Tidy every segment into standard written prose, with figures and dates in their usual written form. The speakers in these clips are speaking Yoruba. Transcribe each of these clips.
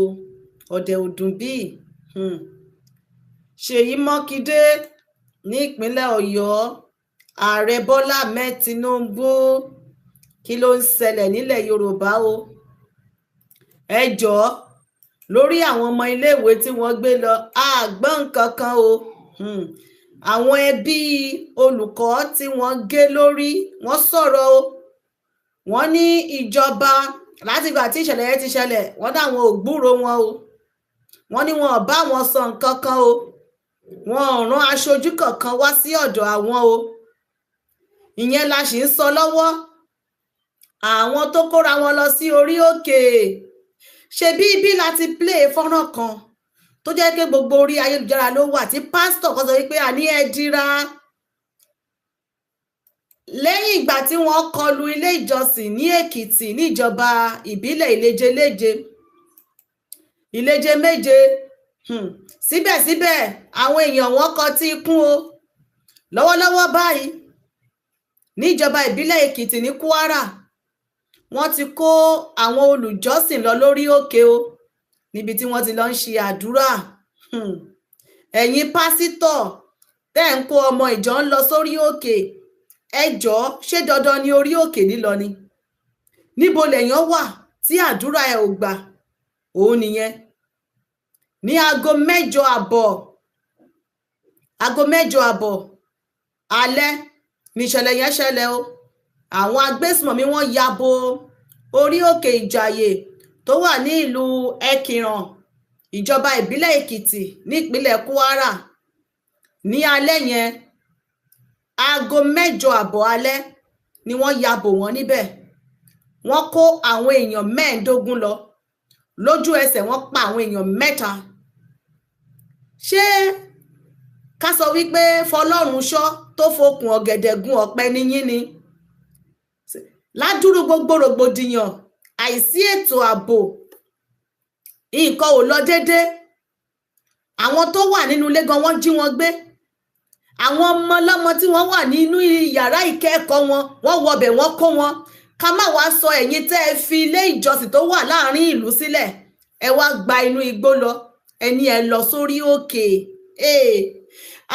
O, ọ̀dẹ̀ ò dùn bíi. Ṣèyí Mákindé nípínlẹ̀ Ọ̀yọ́, Ààrẹ Bọ́lá Ahmed Tinubu, kí ló ń ṣẹlẹ̀ nílẹ̀ Yorùbá o? Ẹ jọ̀ọ́, lórí àwọn ọmọ iléèwé tí wọ́n gbé lọ, a gbọ́ nǹkan kan o. Àwọn ẹbí olùkọ́ tí wọ́n gé lórí, wọ́n sọ̀rọ̀ o. Wọ́n ní ìjọba, látìgbà tí ìṣẹ̀lẹ̀ yẹn ti ṣẹlẹ̀, wọ́n dáwọn ò gbúrò wọn o. Wọ́n ní wọn ò bá wọn sọ nǹkan kan o, wọn ò rán aṣojú kankan wá sí ọ̀dọ̀ àwọn o. Ìyẹn la sì ń sọ lọ́wọ́. Àwọn tó kóra wọn lọ sí orí òkè, ṣebí ibi láti play fọ́nrán kan tó jẹ́ pé gbogbo orí ayélujára ló wà, tí pásítọ̀ kan sọ wípé àní ẹ dira lẹ́yìn ìgbà tí wọ́n kọlu ilé ìjọsìn ní Èkìtì níjọba ìbílẹ̀ Ìleje-Léje, Ìleje Méje. Síbẹ̀síbẹ̀, àwọn èèyàn wọn kọtí ikún o. Lọ́wọ́lọ́wọ́ báyìí, níjọba ìbílẹ̀ Èkìtì ní Kwara, wọ́n ti kó àwọn olùjọ́sìn lọ lórí òkè o, níbi tí wọ́n ti lọ ń ṣe àdúrà. Ẹ̀yin pásítọ̀ tẹ́ ń kó ọmọ ìjọ ń lọ sórí òkè, ẹ jọ̀ọ́, ṣé dandan ni orí òkè lílọ ni? Níbo lèèyàn wà tí àdúrà ẹ ò gbà? Òun nìyẹn. Ní aago 8:30, aago 8:30 alẹ́ níṣẹ̀lẹ̀ yẹn ṣẹlẹ̀ o. Àwọn agbésùmọ̀mí, wọ́n ya bo orí òkè Ìjàyè tó wà ní ìlú Ẹkìràn, ìjọba ìbílẹ̀ Èkìtì nípínlẹ̀ Kwara, ní alẹ́ yẹn. Aago 8:30 alẹ́ ni wọ́n ya bò wọ́n níbẹ̀. Wọ́n kó àwọn èèyàn 15 lọ lójú ẹsẹ̀, wọ́n pa àwọn èèyàn 3. Ṣé ká sọ wípé Fọlọ́run ṣọ́ tó fokùn ọ̀gẹ̀dẹ̀ gun ọ̀pẹ níyín ni? Ládùúrú gbogbo rògbòdìyàn, àìsí ètò ààbò, nǹkan ò lọ déédé. Àwọn tó wà nínú ilé gan, wọ́n jí wọn gbé. Àwọn ọmọ ọlọ́mọ tí wọ́n wà nínú yàrá ìkẹ́kọ̀ọ́ wọn, wọ́n wọbẹ̀, wọ́n kó wọn. Ká má wàá sọ ẹ̀yin tẹ́ ẹ fi ilé ìjọsìn tó wà láàrin ìlú sílẹ̀, ẹ wá gba inú igbó lọ, ẹni ẹ lọ sórí òkè.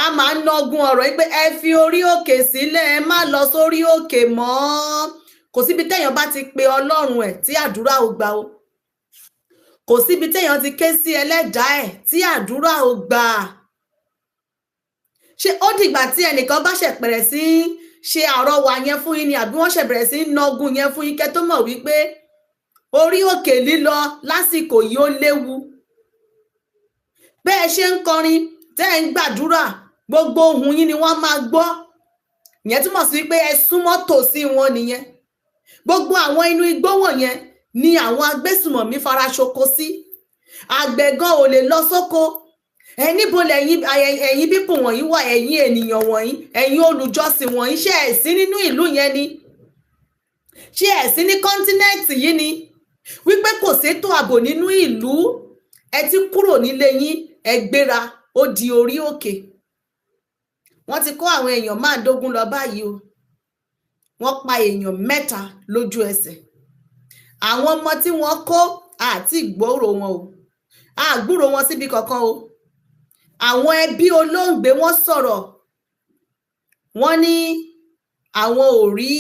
A máa ń nọgun ọ̀rọ̀ yìí pé ẹ fi orí òkè sílẹ̀, ẹ má lọ sórí òkè mọ́. Kò síbi téèyàn bá ti pe Ọlọ́run ẹ̀ tí àdúrà ò gbà o. Kò síbi téèyàn ti ké sí ẹlẹ́dàá ẹ̀ tí àdúrà ò gbà. Ṣé ó dìgbà tí ẹnìkan bá ṣẹ̀ bẹ̀rẹ̀ sí í ṣe àrọwà yẹn fún yín ni, àbí wọ́n ṣẹ̀ bẹ̀rẹ̀ sí í nọgun yẹn fún yín kẹ́ tó mọ̀ wípé orí òkè lílọ lásìkò yìí, ó léwu? Bẹ́ẹ̀ ṣe ń kọrin, tẹ́ ẹ̀ ń gbàdúrà, gbogbo ohùn yín ni wọ́n máa gbọ́. Ìyẹn túmọ̀ sí pé ẹ súnmọ́ tòsí wọn nìyẹn. Gbogbo àwọn inú igbó wọ̀nyẹn ni àwọn agbésùmọ̀mí faraṣoko sí. Àgbẹ̀ gan ò lè lọ sóko. Ẹ níbo lẹ̀yin, ẹ̀yin people wọ̀nyí wà? Ẹ̀yin ènìyàn wọ̀nyí, ẹ̀yin olùjọ́sìn wọ̀nyí, ṣé ẹ̀ sí nínú ìlú yẹn ni? Ṣé ẹ̀ sí ní continent yìí ni wípé kò sétò ààbò nínú ìlú? Ẹ ti kúrò nílé yín, ẹ gbéra, ó di orí òkè. Wọ́n ti kó àwọn èèyàn 15 lọ báyìí o. Wọ́n pa èèyàn 3 lójú ẹsẹ̀. Àwọn ọmọ tí wọ́n kó, àti ìgboro wọn o, àgbúrò wọn síbi kankan o. Àwọn ẹbí olóògbé, wọ́n sọ̀rọ̀, wọ́n ní àwọn ò rí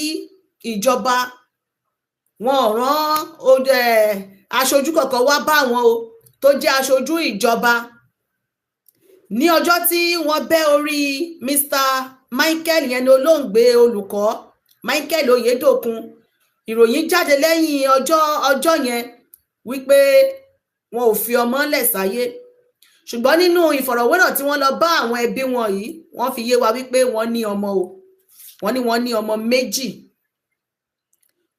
ìjọba, wọn ò rán aṣojú kankan wá bá wọn o, tó jẹ́ aṣojú ìjọba. Ní ọjọ́ tí wọ́n bẹ́ orí Mr Michael yẹn ní olóògbé olùkọ́ Michael Oyedokun, ìròyìn jáde lẹ́yìn ọjọ́ yẹn wípé wọn ò fi ọmọ lẹ̀ sáyé. Ṣùgbọ́n nínú ìfọ̀rọ̀wérọ̀ tí wọ́n lọ bá àwọn ẹbí wọn yìí, wọ́n fi yé wa wípé wọ́n ní ọmọ o. Wọ́n ní wọ́n ní ọmọ 2,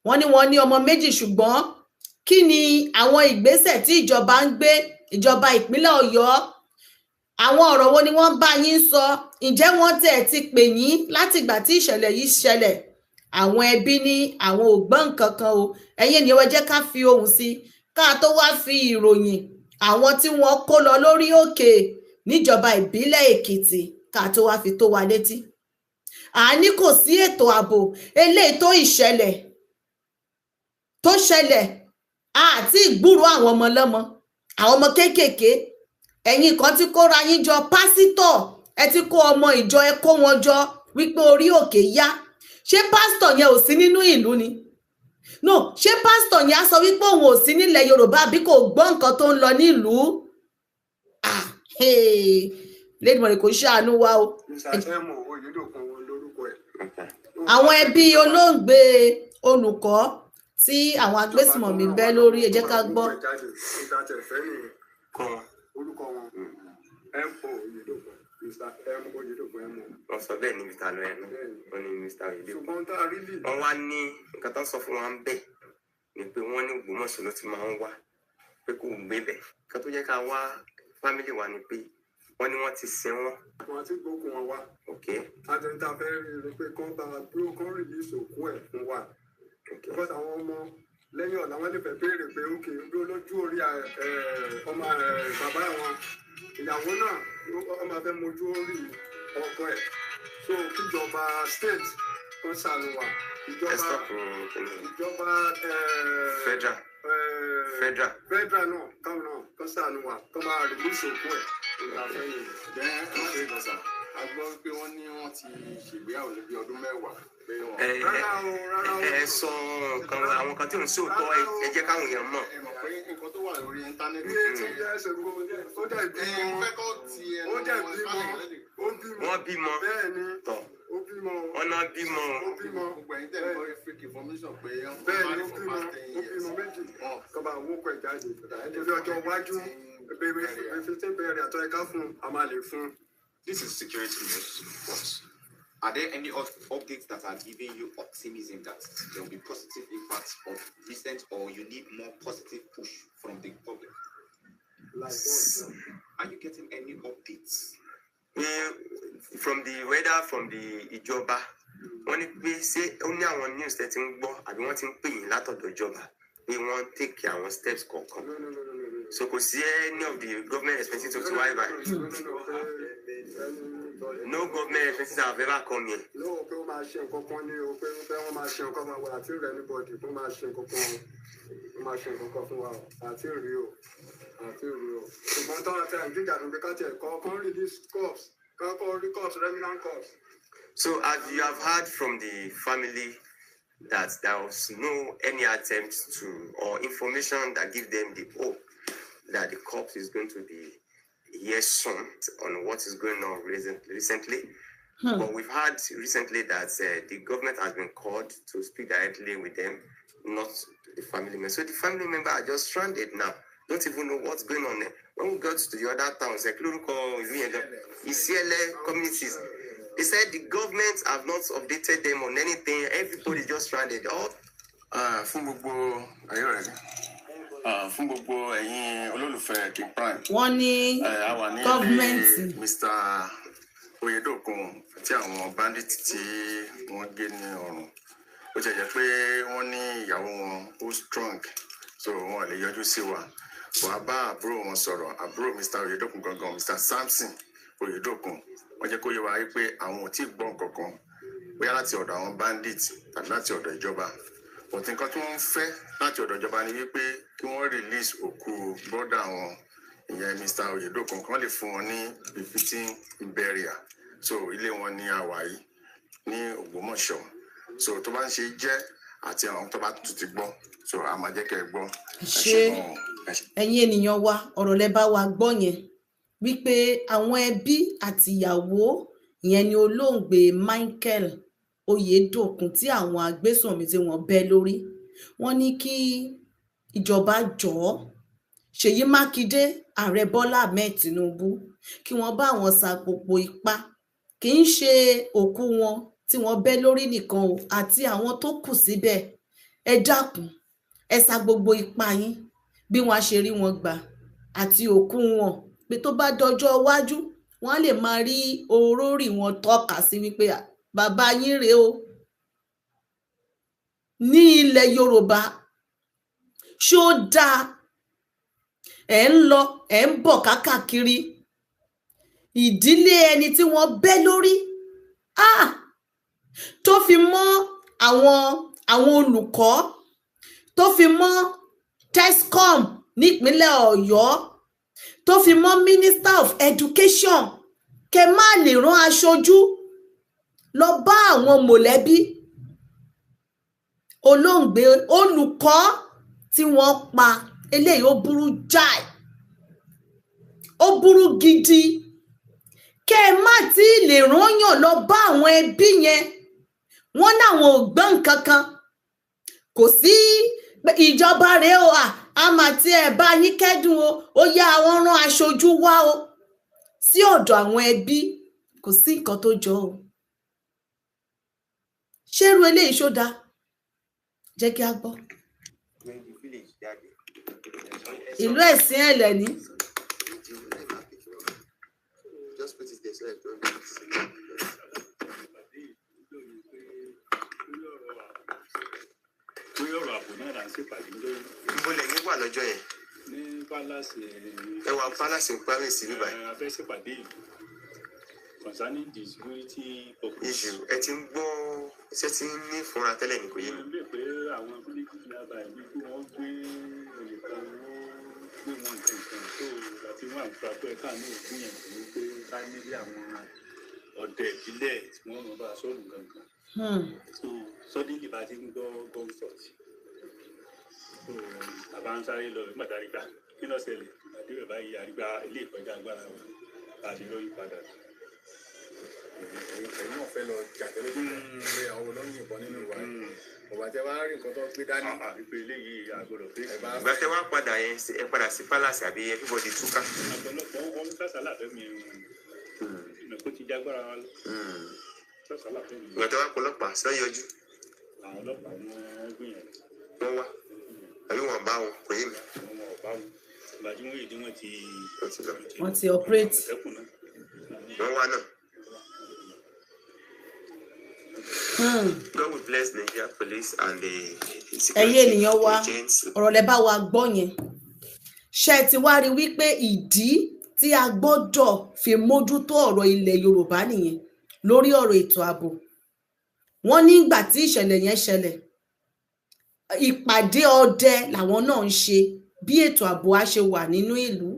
wọ́n ní wọ́n ní ọmọ 2. Ṣùgbọ́n kí ni àwọn ìgbésẹ̀ tí ìjọba ń gbé, ìjọba ìpínlẹ̀ Ọ̀yọ́? Àwọn ọ̀rọ̀ wo ni wọ́n bá yín sọ? Ǹjẹ́ wọ́n tẹ̀ ti pè yín látìgbà tí ìṣẹ̀lẹ̀ yìí ṣẹlẹ̀? Àwọn ẹbí ní àwọn ò gbọ́ nǹkan kan o. Ẹ̀yin ènìyàn, ẹ jẹ́ ká fi ohùn sí ká tó wá fi ìròyìn àwọn tí wọ́n kó lọ lórí òkè níjọba ìbílẹ̀ Èkìtì ká tó wá fi tó wa létí. Àní kò sí ètò ààbò. Eléyìí tó ìṣẹ̀lẹ̀ tó ṣẹlẹ̀, àti ìgbúrò àwọn ọmọ ọlọ́mọ. Àwọn ọmọ kéékèèké, ẹ̀yin kan tí kóra yín jọ, pásítọ̀, ẹ ti kó ọmọ ìjọ, ẹ kó wọn jọ wípé orí òkè yá. Ṣé pásítọ̀ yẹn ò sí nínú ìlú ni? No, ṣé pásítọ̀ yẹn á sọ wípé òun ò sí nílẹ̀ Yorùbá àbí kò gbọ́ nǹkan tó ń lọ nílùú? Ah, Lédùmarè kò ṣàánú wa o. Mr. M. Oyedokun lórúkọ ẹ̀. Àwọn ẹbí olóògbé olùkọ́ tí àwọn agbésùmọ̀mí bẹ́ lórí, ẹ jẹ́ ká gbọ́. Kọ́ wọn. Orúkọ wọn M. O. Oyedokun, Mr. M. Oyedokun M. O. Wọ́n sọ bẹ́ẹ̀ ní Mr. Lọ́yẹ̀ náà, wọ́n ní Mr. Oyedokun. Ṣùgbọ́n tá a rí lì. Wọ́n wá ní nǹkan tó ń sọ fún wa ń bẹ̀ ni pé wọ́n ní Ògbómọ̀ṣọ́ ló ti máa ń wá, pé kò gbé bẹ̀. Nǹkan tó jẹ́ ká wá family wa ni pé wọ́n ní wọ́n ti sin wọ́n. Wọ́n ti gbókùn wọn wá. Àtẹ̀ntà fẹ́ rí i pé kán bá a dúró, kán release òkú ẹ̀ fún wa. Because àwọn ọmọ lẹ́yìn ọ̀la, wọ́n lè fẹ́ béèrè pé ókè bí olójú orí ọmọ bàbá wọn, ìyàwó náà, ọmọ fẹ́ mojú orí ọkọ ẹ̀. So kíjọba state kan ṣàánú wa. Ẹ stop kìnìún. Ìjọba Federal. Federal. Federal náà, káwọn náà kan ṣàánú wa, kán máa release òkú ẹ̀. Ìgbà fẹ́yìn. Then wọ́n ṣe gbọ̀nsà, a gbọ́ pé wọ́n ní wọ́n ti ṣègbéyàwó ní bí ọdún 10 pé wọ́n. Ẹ Rárá o, rárá o. Ẹ sọ nǹkan, àwọn kan tí ò ń sòótọ́, ẹ jẹ́ káwọn èèyàn mọ̀. Ẹ mọ̀ pé nǹkan tó wà lórí íńtánẹ́ẹ̀tì. Ní 18 years ago, ó dẹ̀ Ẹ bímọ. fẹ́ kọ́ ti ẹnu Ó dẹ̀ wọn bímọ. sálẹ̀ lẹ́nu. Ó bímọ. Wọ́n bímọ. Bẹ́ẹ̀ ni. Tọ̀. Ó bímọ. Wọ́n náà bímọ. Ó bímọ. Gbogbo ẹ̀yin tẹ̀ ń gbọ́ fake information pé wọ́n Bẹ́ẹ̀ ni, marry ó for bímọ. past 10 Ó years. bímọ méjì. Kọba àwọn òkú ẹ̀ jáde nítorí ọjọ́ iwájú, bèrè fifteen bẹ̀rẹ̀ àtọ́ ẹ̀ká fún un, a máa lè fún un. This is security news, but are there any updates that are giving you optimism that there will be positive impacts of recent, or you need more positive push from the public? Like what? Are you getting any updates? Pé from the weather, from the ìjọba, wọ́n ní pé ṣé ó ní àwọn news tẹ́ ti ń gbọ́ àbí wọ́n ti ń pè yín látọ̀dọ̀ ìjọba pé wọ́n ń take àwọn steps kọ̀ọ̀kan? No, no, no, no, no, no. So kò sí any of the government responses tó ti wáyé báyìí? No, no, no, No government responses have ever come here? No, pé ó máa ṣe nǹkan kan ní o, pé wọ́n máa ṣe nǹkan kan wà àti rẹ̀, anybody tó máa ṣe nǹkan kan, ó máa ṣe nǹkan kan fún wa o, àti rí o, àti rí o. Ṣùgbọ́n tó àti àìjíjà ló pé ká tiẹ̀ kọ́ kán release corpse, ká kọ́ rí corpse, remnant corpse. So as you have heard from the family that there was no any attempt to or information that give them the hope that the corpse is going to be here soon on what is going on recently. But we've heard recently that the government has been called to speak directly with them, not the family member. So the family member are just stranded now. Don't even know what's going on there. When we got to the other towns, like Lórúkọ ìlú yẹn gan, Isiele communities, they said the government have not updated them on anything. Everybody just stranded. All Ah, fún gbogbo ayé rẹ̀, fún gbogbo ẹ̀yin olólùfẹ́ King Prime. Wọ́n ní A wà ní ilé gọ́ọ̀mẹ̀ntì. Mr. Oyedokun tí àwọn bandit tí wọ́n gé ní ọrùn. Ó ti jẹ́ pé wọ́n ní ìyàwó wọn ó strong, so wọn ò lè yọjú sí wa. Wàá bá àbúrò wọn sọ̀rọ̀, àbúrò Mr. Oyedokun gangan, Mr. Samson Oyedokun. Wọ́n jẹ́ kó yé wa wípé àwọn ò tí ì gbọ́ nǹkan kan, bóyá láti ọ̀dọ̀ àwọn bandit tàbí láti ọ̀dọ̀ ìjọba. But nǹkan tí wọ́n ń fẹ́ láti ọ̀dọ̀ ìjọba ni wípé kí wọ́n release òkú brother wọn, ìyẹn Mr. Oyedokun, kán lè fún wọn ní befitting burial. So ilé wọn ní àwà yìí ní Ògbómọ̀ṣọ́. So tó bá ń ṣe jẹ́ àti àwọn tó bá tún ti gbọ́, so a máa jẹ́ kẹ́ ẹ gbọ́. Ẹ Ṣé gan-an. Ẹ ṣé. Ẹ̀yin ènìyàn wa, ọ̀rọ̀ lẹ bá wa gbọ́ yẹn wípé àwọn ẹbí àtìyàwó ìyẹn ni olóògbé Michael Oyedokun tí àwọn agbésùnmí tí wọ́n bẹ́ lórí, wọ́n ní kí ìjọba jọ̀ọ́, Ṣèyí Mákindé, Ààrẹ Bọ́lá Ahmed Tinubu, kí wọ́n bá àwọn sa gbogbo ipá, kì í ṣe òkú wọn tí wọ́n bẹ́ lórí nìkan o, àti àwọn tó kù síbẹ̀. Ẹ dákun, ẹ sa gbogbo ipá yín bí wọ́n á ṣe rí wọn gbà àti òkú wọn, pé tó bá dọjọ́ iwájú, wọ́n á lè máa rí orórì wọn tọ́ka sí wípé, "À, bàbá yín rèé o." Ní ilẹ̀ Yorùbá, ṣó dáa? Ẹ̀ ń lọ, ẹ̀ ń bọ̀ kákàkiri ìdílé ẹni tí wọ́n bẹ́ lórí, ah, tó fi mọ́ àwọn olùkọ́, tó fi mọ́ TESCOM. Nípínlẹ̀ Ọ̀yọ́, tó fi mọ́ Minister of Education, kẹ má lè rán aṣojú lọ bá àwọn mọ̀lẹ́bí olóògbé olùkọ́ tí wọ́n pa. Eléyìí ó burú jáì, ó burú gidi. Kẹ́ ẹ má tí ì lè rányàn lọ bá àwọn ẹbí yẹn. Wọ́n náwọn ò gbọ́ nǹkan kan, kò sí pé ìjọba rèé o, à mà tí ẹ bá yín kẹ́dùn o, ó yá, àwọn rán aṣojú wá o sí ọ̀dọ̀ àwọn ẹbí. Kò sí nǹkan tó jọ o. Ṣérú eléyìí ṣó dáa? Jẹ́ kí a gbọ́. When the village that day. Ìlú ẹ̀sìn ẹ̀lẹ̀ ní. Just put it there so that it don't be. Lórí ọ̀rọ̀ ààbò náà là ń ṣèpàdé lórí. Ibo lẹ̀yin wà lọ́jọ́ yẹn? Ní palace. Ẹ wà palace ń parí sí bíbá. A fẹ́ ṣèpàdé ìlú concerning the security purpose. Issue ẹ ti ń gbọ́, ṣé ti ń ní fúnra tẹ́lẹ̀ ní kò yé mi. Mo ń bè pé àwọn villages nearby ní kí wọ́n gbé ẹnìkan, wọ́n gbé wọn nǹkan nǹkan tó láti wọ́n àǹfà pé káàánú gbìyànjú pé ká nílé àwọn ọdẹ ìbílẹ̀ tí wọ́n mọ̀ bá a sọ̀rọ̀ gangan. So suddenly bá a ti ń gbọ́ gunshot, so bàbá ń sáré lọ nígbà tá a rí gbà kí ló ṣẹlẹ̀ àdébẹ̀ báyìí, àrígbà ilé ìkọjá agbára wa bá a ṣe lóyún padà. Ẹ̀yin náà fẹ́ lọ jà tẹ́lẹ̀ pé àwọn olóyìn ìbọn nínú ìwà yìí, ọ̀bà tẹ bá rí nǹkan tó gbé dání. Àbí eléyìí àgbọ̀dọ̀ pé ẹ bá Ìgbà tẹ wá padà yẹn, ẹ padà sí palace àbí everybody túká? Ọ̀pọ̀lọpọ̀ wọn ń sàṣàlà fẹ́mi ìmọ̀ kó ti jágbára wa lọ sàṣàlà fẹ́mi. Ìgbà tẹ wá pọlọpàá sọ yọjú? Àwọn ọlọ́pàá wọn gbìyànjú. Wọ́n wá àbí wọ́n bá wọn? Kò yé mi. Wọn ò bá wọn, ìgbà tí wọ́n yìí dé wọ́n ti Wọ́n ti lọ. Wọ́n ti operate. Àmọ̀tẹ́kùn náà. Wọ́n wá náà. God will bless Nigeria police and the Ẹ̀yin security ènìyàn wa, agents. ọ̀rọ̀ lẹ bá wa gbọ́ yẹn. Ṣé ẹ ti wá rí wípé ìdí tí a gbọ́dọ̀ fi mójútó ọ̀rọ̀ ilẹ̀ Yorùbá nìyẹn lórí ọ̀rọ̀ ètò ààbò? Wọ́n nígbà tí ìṣẹ̀lẹ̀ yẹn ṣẹlẹ̀, ìpàdé ọdẹ làwọn náà ń ṣe bí ètò ààbò á ṣe wà nínú ìlú,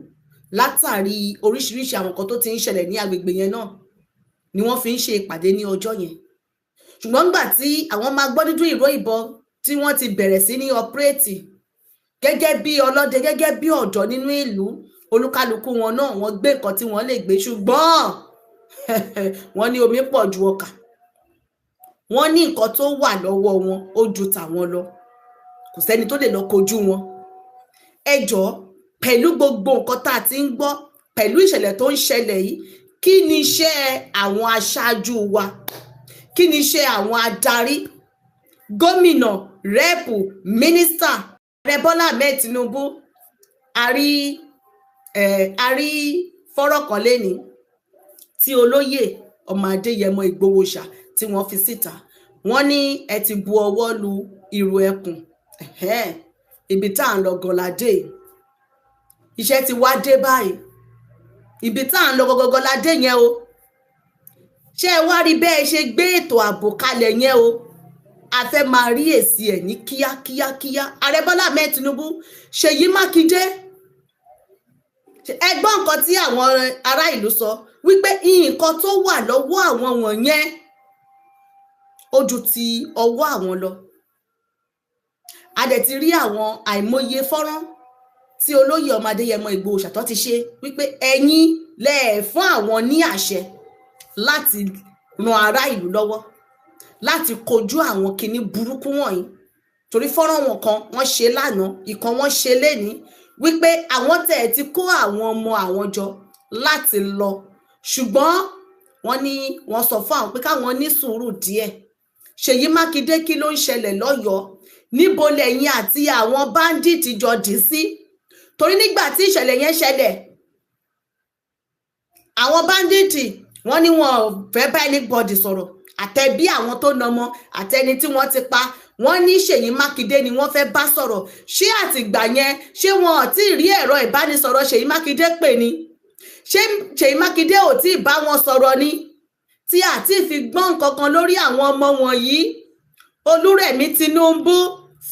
látàrí oríṣiríṣi àwọn nǹkan tó ti ń ṣẹlẹ̀ ní agbègbè yẹn náà ni wọ́n fi ń ṣe ìpàdé ní ọjọ́ yẹn. Ṣùgbọ́n nígbà tí àwọn máa gbọ́ dídún ìró ìbọn tí wọ́n ti bẹ̀rẹ̀ sí ní operate gẹ́gẹ́ bí ọlọ́dẹ, gẹ́gẹ́ bí ọ̀dọ́ nínú ìlú, olúkálukú wọn náà wọ́n gbé nǹkan tí wọ́n lè gbé. Ṣùgbọ́n wọ́n ní omi pọ̀ ju ọkà, wọ́n ní nǹkan tó wà lọ́wọ́ wọn ó ju tàwọn lọ, kò sẹ́ni tó lè lọ kojú wọn. Ẹ jọ̀ọ́, pẹ̀lú gbogbo nǹkan tá a ti ń gbọ́, pẹ̀lú ìṣẹ̀lẹ̀ tó ń ṣẹlẹ̀ yìí, kí ni iṣẹ́ àwọn aṣáájú wa? Kí ni iṣẹ́ àwọn adarí, gómìnà, rep, mínísítà? Ààrẹ Bọ́lá Ahmed Tinubu, a rí fọ́rọ̀ kan lénìí tí olóyè ọmọ Adéyẹmọ Ìgbòho ṣà tí wọ́n fi síta. Wọ́n ní ẹ ti bu ọwọ́ lu ìrù ẹkùn. Ẹ̀hẹ́n, ibi tá à ń lọ gan la dé yìí. Iṣẹ́ ti wá dé báyìí, ibi tá à ń lọ gangan la dé yẹn o. Ṣé ẹ wá rí bẹ́ẹ̀ ṣe gbé ètò ààbò kalẹ̀ yẹn o, a fẹ́ máa rí èsì ẹ̀ ní kíákíákíá. Ààrẹ Bọ́lá Ahmed Tinubu, Ṣèyí Mákindé, ẹ gbọ́ nǹkan tí àwọn ará ìlú sọ wípé nǹkan tó wà lọ́wọ́ àwọn wọ̀nyẹn ó ju ti ọwọ́ àwọn lọ. A dẹ̀ ti rí àwọn àìmọye fọ́nrán tí olóyè ọmọ Adéyẹmọ Ìgbòho ṣàtọ́ ti ṣe wípé ẹ̀yin lẹ ẹ̀ fún àwọn ní àṣẹ láti ran ará ìlú lọ́wọ́ láti kojú àwọn kinní burúkú wọ̀nyí, torí fọ́nrán wọn kan wọ́n ṣe lánàá, ìkan wọ́n ṣe lénìí, wípé àwọn tẹ̀ ẹ̀ ti kó àwọn ọmọ àwọn jọ láti lọ, ṣùgbọ́n wọ́n ní wọ́n sọ fún àwọn pé káwọn ní sùúrù díẹ̀. Ṣèyí Mákindé, kí ló ń ṣẹlẹ̀ lọ́yọ̀ọ́? Níbo lẹ̀yin àti àwọn bandit jọ dì sí? Torí nígbà tí ìṣẹ̀lẹ̀ yẹn ṣẹlẹ̀, àwọn bandit, wọ́n ní wọn ò fẹ́ bá anybody sọ̀rọ̀, àtẹ̀bí àwọn tó nọmọ àtẹni tí wọ́n ti pa. Wọ́n ní Ṣèyí Mákindé ni wọ́n fẹ́ bá sọ̀rọ̀. Ṣé àtìgbà yẹn, ṣé wọn ò tí ì rí ẹ̀rọ ìbánisọ̀rọ̀ Ṣèyí Mákindé pè ní? Ṣé Ṣèyí Mákindé ò tí ì bá wọn sọ̀rọ̀ ni tí àti fi gbọ́n nǹkan kan lórí àwọn ọmọ wọ̀nyí? Olúrẹ̀mí Tinubu,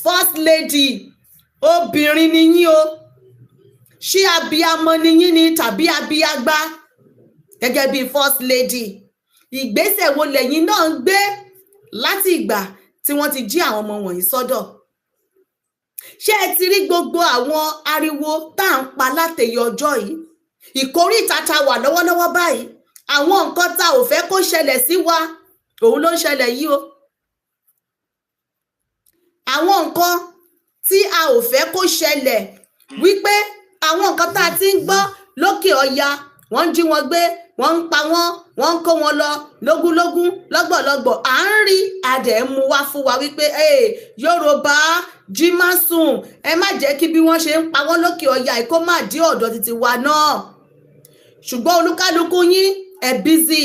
first lady, obìnrin ni yín o. Ṣé abiyamọ ni yín ni tàbí abiyagba? Gẹ́gẹ́ bí first lady, ìgbésẹ̀ wo lẹ́yìn náà ń gbé láti ìgbà tí wọ́n ti jí àwọn ọmọ wọ̀nyí sọ́dọ̀? Ṣé ẹ ti rí gbogbo àwọn ariwo tá à ń pa látẹ̀yẹ ọjọ́ yìí? Ìkóríta ta wà lọ́wọ́lọ́wọ́ báyìí, àwọn nǹkan tá ò fẹ́ kó ṣẹlẹ̀ sí wa òun ló ń ṣẹlẹ̀ yìí o. Àwọn nǹkan tí a ò fẹ́ kó ṣẹlẹ̀, wípé àwọn nǹkan tá a ti ń gbọ́ lókè ọya, wọ́n ń jí wọn gbé, wọ́n ń pa wọ́n, wọ́n ń kó wọn lọ lógúnlógún lọ́gbọ̀lọ́gbọ̀, à ń rí adẹ̀ ń mú wá fún wa wípé Yorùbá jí má sùn, ẹ má jẹ́ kí bí wọ́n ṣe ń pa wọ́n lókè ọya kó má dé ọ̀dọ̀ títí wa náà. Ṣùgbọ́n olúkálukú yín ẹ bízì,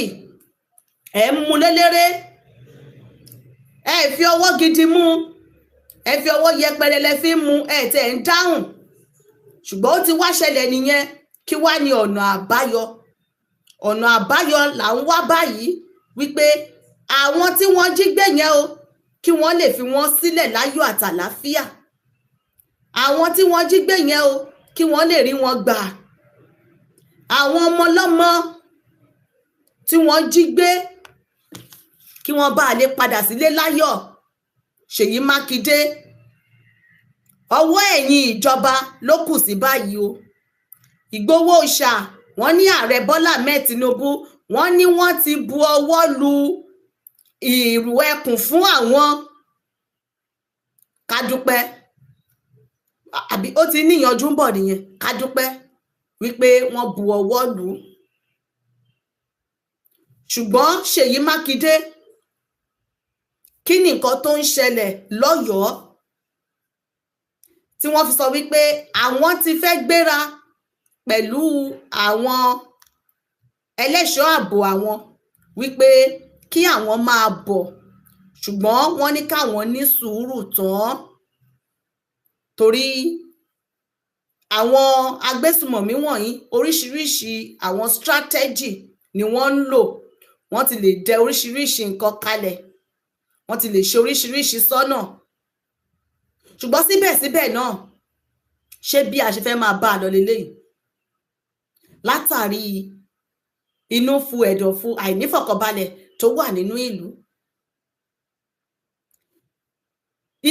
ẹ ń mú lélẹ́rẹ́, ẹ fi ọwọ́ gidi mú, ẹ fi ọwọ́ yẹpẹrẹ lẹ fi ń mú, ẹ tẹ̀ ń dáhùn. Ṣùgbọ́n ó ti wá ṣẹlẹ̀ nìyẹn. Kí wá ní ọ̀nà àbáyọ? Ọ̀nà àbáyọ là ń wá báyìí, wípé àwọn tí wọ́n jí gbé yẹn o, kí wọ́n lè fi wọ́n sílẹ̀ láyọ̀ àtàláfíà. Àwọn tí wọ́n jí gbé yẹn o, kí wọ́n lè rí wọn gbà. Àwọn ọmọlọ́mọ tí wọ́n jí gbé, kí wọ́n bá lè padà sílé láyọ̀. Ṣèyí Mákindé, ọwọ́ ẹ̀yìn ìjọba ló kù sí báyìí o. Ìgbòho Òòṣà, wọ́n ní ààrẹ Bọ́lá Ahmed Tinubu, wọ́n ní wọ́n ti bu ọwọ́ lu ìrù ẹkùn fún àwọn. Ká dúpẹ́, àbí ó ti níyanjú ń bọ̀ nìyẹn. Ká dúpẹ́ wípé wọ́n bu ọwọ́ lù ú. Ṣùgbọ́n Ṣèyí Mákindé, kí ni nǹkan tó ń ṣẹlẹ̀ lọ́yọ̀ọ́ tí wọ́n fi sọ wípé àwọn ti fẹ́ gbéra pẹ̀lú àwọn ẹlẹ́ṣọ́ ààbò àwọn wípé kí àwọn máa bọ̀, ṣùgbọ́n wọ́n ní káwọn ní sùúrù tán torí àwọn agbésùmọ̀mí wọ̀nyí oríṣiríṣi àwọn strategy ni wọ́n ń lò. Wọ́n ti lè dẹ oríṣiríṣi nǹkan kalẹ̀, wọ́n ti lè ṣe oríṣiríṣi sọ́nà. Ṣùgbọ́n síbẹ̀síbẹ̀ náà, ṣé bí a ṣe fẹ́ máa bá a lọ leléyìí? Látàrí inú fu ẹ̀dọ̀ fu àìnífọ̀kànbalẹ̀ tó wà nínú ìlú,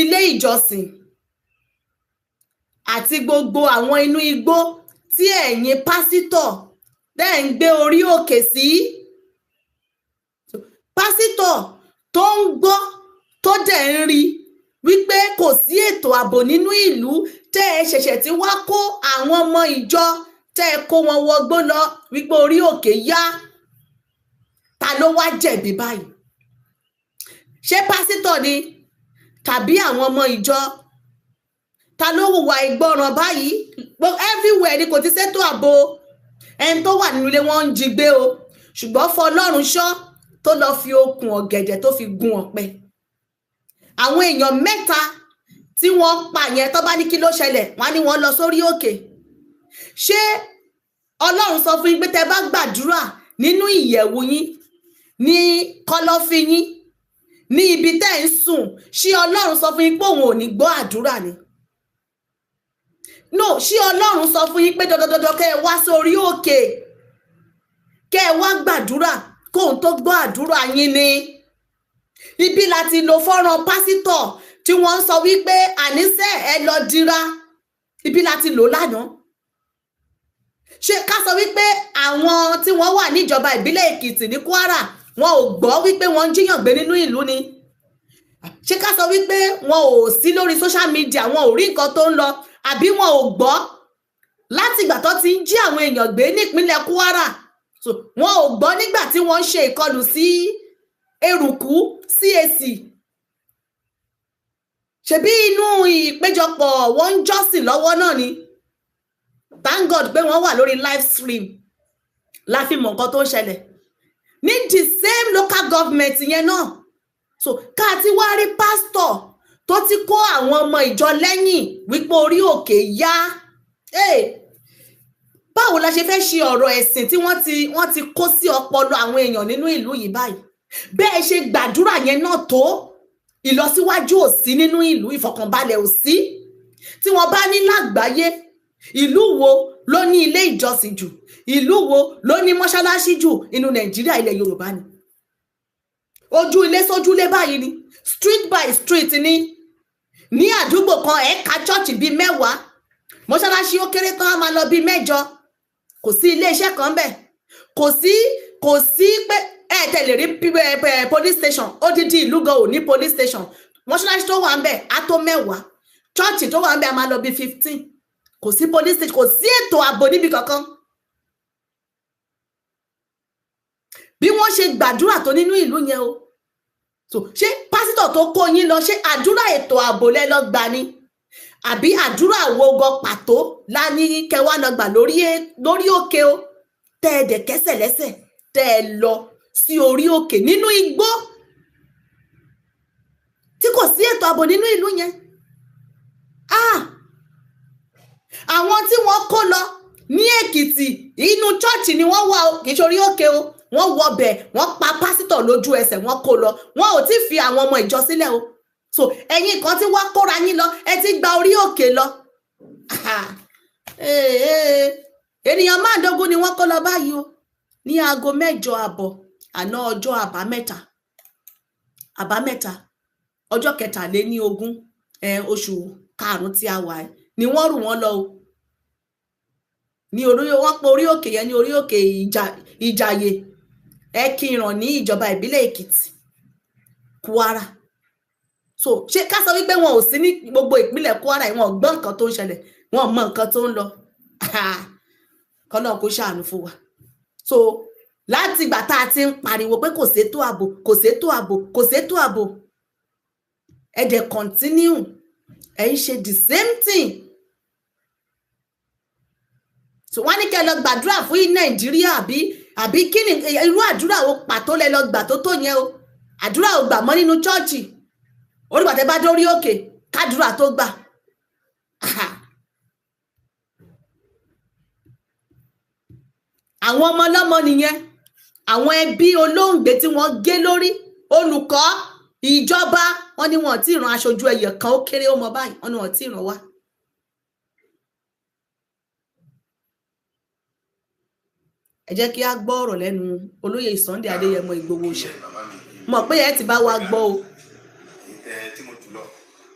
ilé ìjọsìn àti gbogbo àwọn inú igbó tí ẹ̀yin pásítọ̀ tẹ́ ń gbé orí òkè sí, pásítọ̀ tó ń gbọ́ tó dẹ̀ ń rí wípé kò sí ètò ààbò nínú ìlú, tẹ́ ẹ ṣẹ̀ṣẹ̀ tí wá kó àwọn ọmọ ìjọ, tẹ́ ẹ kó wọn wọgbó lọ wípé orí òkè yá, ta ló wá jẹ̀bi báyìí? Ṣé pásítọ̀ ni tàbí àwọn ọmọ ìjọ? Ta ló hùwà ìgbọràn báyìí? Everywhere ni kò ti ṣètò ààbò. Ẹni tó wà nínú ilé wọn ń jí gbé o, ṣùgbọ́n Fọlọ́run ṣọ́ tó lọ fi okùn ọ̀gẹ̀dẹ̀ tó fi gun ọ̀pẹ. Àwọn èèyàn mẹ́ta tí wọ́n pa yẹn, tó bá ní kí ló ṣẹlẹ̀, wọ́n á ní wọ́n lọ sórí òkè. Ṣé Ọlọ́run sọ fún yín pé tẹ́ bá gbàdúrà nínú ìyẹ̀wù yín, ní kọ̀lọ̀fín yín, ní ibi tẹ́ ń sùn, ṣé Ọlọ́run sọ fún yín pé òun ò ní gbọ́ àdúrà ni? No, ṣé Ọlọ́run sọ fún yín pé dandandandan kẹ́ ẹ wá sórí òkè kẹ́ ẹ wá gbàdúrà kóun tó gbọ́ àdúrà yín ni? Ibi láti lo fọ́nrán pásítọ̀ tí wọ́n ń sọ wípé àníṣe ẹ lọ dira, ibi láti lò lánàá. Ṣé ká sọ wípé àwọn tí wọ́n wà níjọba ìbílẹ̀ Èkìtì ní Kwara wọn ò gbọ́ wípé wọ́n ń jíyàn gbé nínú ìlú ni? Ṣé ká sọ wípé wọn ò sí lórí social media, wọn ò rí nǹkan tó ń lọ, àbí wọn ò gbọ́ láti ìgbà tó ti ń jí àwọn èèyàn gbé nípínlẹ̀ Kwara? So wọn ò gbọ́ nígbà tí wọ́n ń ṣe ìkọlù sí Eruku CAC. Ṣebí inú ìpéjọpọ̀ wọ́n ń jọ́sìn lọ́wọ́ náà ni. Thank God pé wọ́n wà lórí live stream la fi mọ̀ nǹkan tó ń ṣẹlẹ̀ ní the same local government yẹn náà. So ká ti wá rí pásítọ̀ tó ti kó àwọn ọmọ ìjọ lẹ́yìn wípé orí òkè yá. Báwo la ṣe fẹ́ ṣe ọ̀rọ̀ ẹ̀sìn tí wọ́n ti kó sí ọpọlọ àwọn èèyàn nínú ìlú yìí báyìí? Bẹ́ẹ̀ ṣe gbàdúrà yẹn náà tó, ìlọsíwájú ò sí nínú ìlú, ìfọ̀kànbalẹ̀ ò sí. Tí wọ́n bá ní lágbàáyé, ìlú wo ló ní ilé ìjọsìn jù? Ìlú wo ló ní mọ́ṣáláṣí jù inú Nàìjíríà? Ilẹ̀ Yorùbá ni. Ojú ilé sójúlé báyìí ni, street by street ni. Ní àdúgbò kan, ẹ̀ka chọ́ọ̀chì bíi 10, mọ́ṣáláṣí ó kéré tán á máa lọ bíi 8. Kò sí iléeṣẹ́ kan bẹ́ẹ̀, kò sí pé ẹ tẹ̀lé rí police station. Odidi ìlú gan ò ní police station. Mọ́ṣáláṣí tó wà ń bẹ̀ á tó 10, chọ́ọ̀chì tó wà ń bẹ̀ á máa lọ bíi 15. Kò sí police station, kò sí ètò ààbò níbi kankan. Bí wọ́n ṣe gbàdúrà tó nínú ìlú yẹn o. So ṣé pásítọ̀ tó kó yín lọ, ṣé àdúrà ètò ààbò lẹ lọ gbà ni, àbí àdúrà wo gan pàtó la ní kẹwàá lọ gbà lórí òkè o, tẹ ẹ dẹ̀ kẹsẹ̀ lẹ́sẹ̀ tẹ ẹ lọ sí orí òkè nínú igbó tí kò sí ètò ààbò nínú ìlú yẹn? Ah, àwọn tí wọ́n kó lọ ní Èkìtì, inú chọ́ọ̀chì ni wọ́n wà o, kì í ṣe orí òkè o. Wọ́n wọbẹ̀, wọ́n pa pásítọ̀ lójú ẹsẹ̀, wọ́n kó lọ. Wọn ò tí fi àwọn ọmọ ìjọ sílẹ̀ o. So ẹ̀yin kan tí wọ́n kóra yín lọ, ẹ ti gba orí òkè lọ. Ènìyàn 15 ni wọ́n kó lọ báyìí o, ní aago 8:30 àná, ọjọ́ àbámẹ́ta, ọjọ́ 23 oṣù karùn-ún tí a wà ni wọ́n rù wọ́n lọ o. Ní orí wọ́n pe orí òkè yẹn ní orí òkè Ìjàyè Ẹkìràn ní ìjọba ìbílẹ̀ Èkìtì, Kwara. So ṣé ká sọ wípé wọn ò sí ní gbogbo ìpínlẹ̀ Kwara, wọn ò gbọ́ nǹkan tó ń ṣẹlẹ̀, wọn ò mọ nǹkan tó ń lọ? Kọ́nà kó ṣàánú fún wa. So láti ìgbà tá a ti ń pariwo pé kò sétò ààbò, kò sétò ààbò, kò sétò ààbò, ẹ dẹ̀ continue, ẹ ń ṣe the same thing. So wọ́n ní kẹ́ lọ gbàdúrà fún Nàìjíríà, àbí kí ni irú àdúrà wo pàtó lẹ lọ gbà tó tó yẹn o? Àdúrà ò gbà mọ́ nínú chọ́ọ̀chì, orígbà tẹ́ bá dórí òkè kádùrà tó gbà. Àwọn ọmọ ọlọ́mọ nìyẹn, àwọn ẹbí olóògbé tí wọ́n gé lórí, olùkọ́, ìjọba, wọ́n ní wọn ò tí ì rán aṣojú ẹyẹ kan, ó kéré ó mọ báyìí, wọ́n ní wọn ò tí ì rán wá. Ẹ jẹ́ kí a gbọ́ ọ̀rọ̀ lẹ́nu olóyè Sunday Adéyẹmọ Ìgbòho ṣe mọ̀ pé ẹ ti bá wa gbọ́ o. Tí mo jù lọ,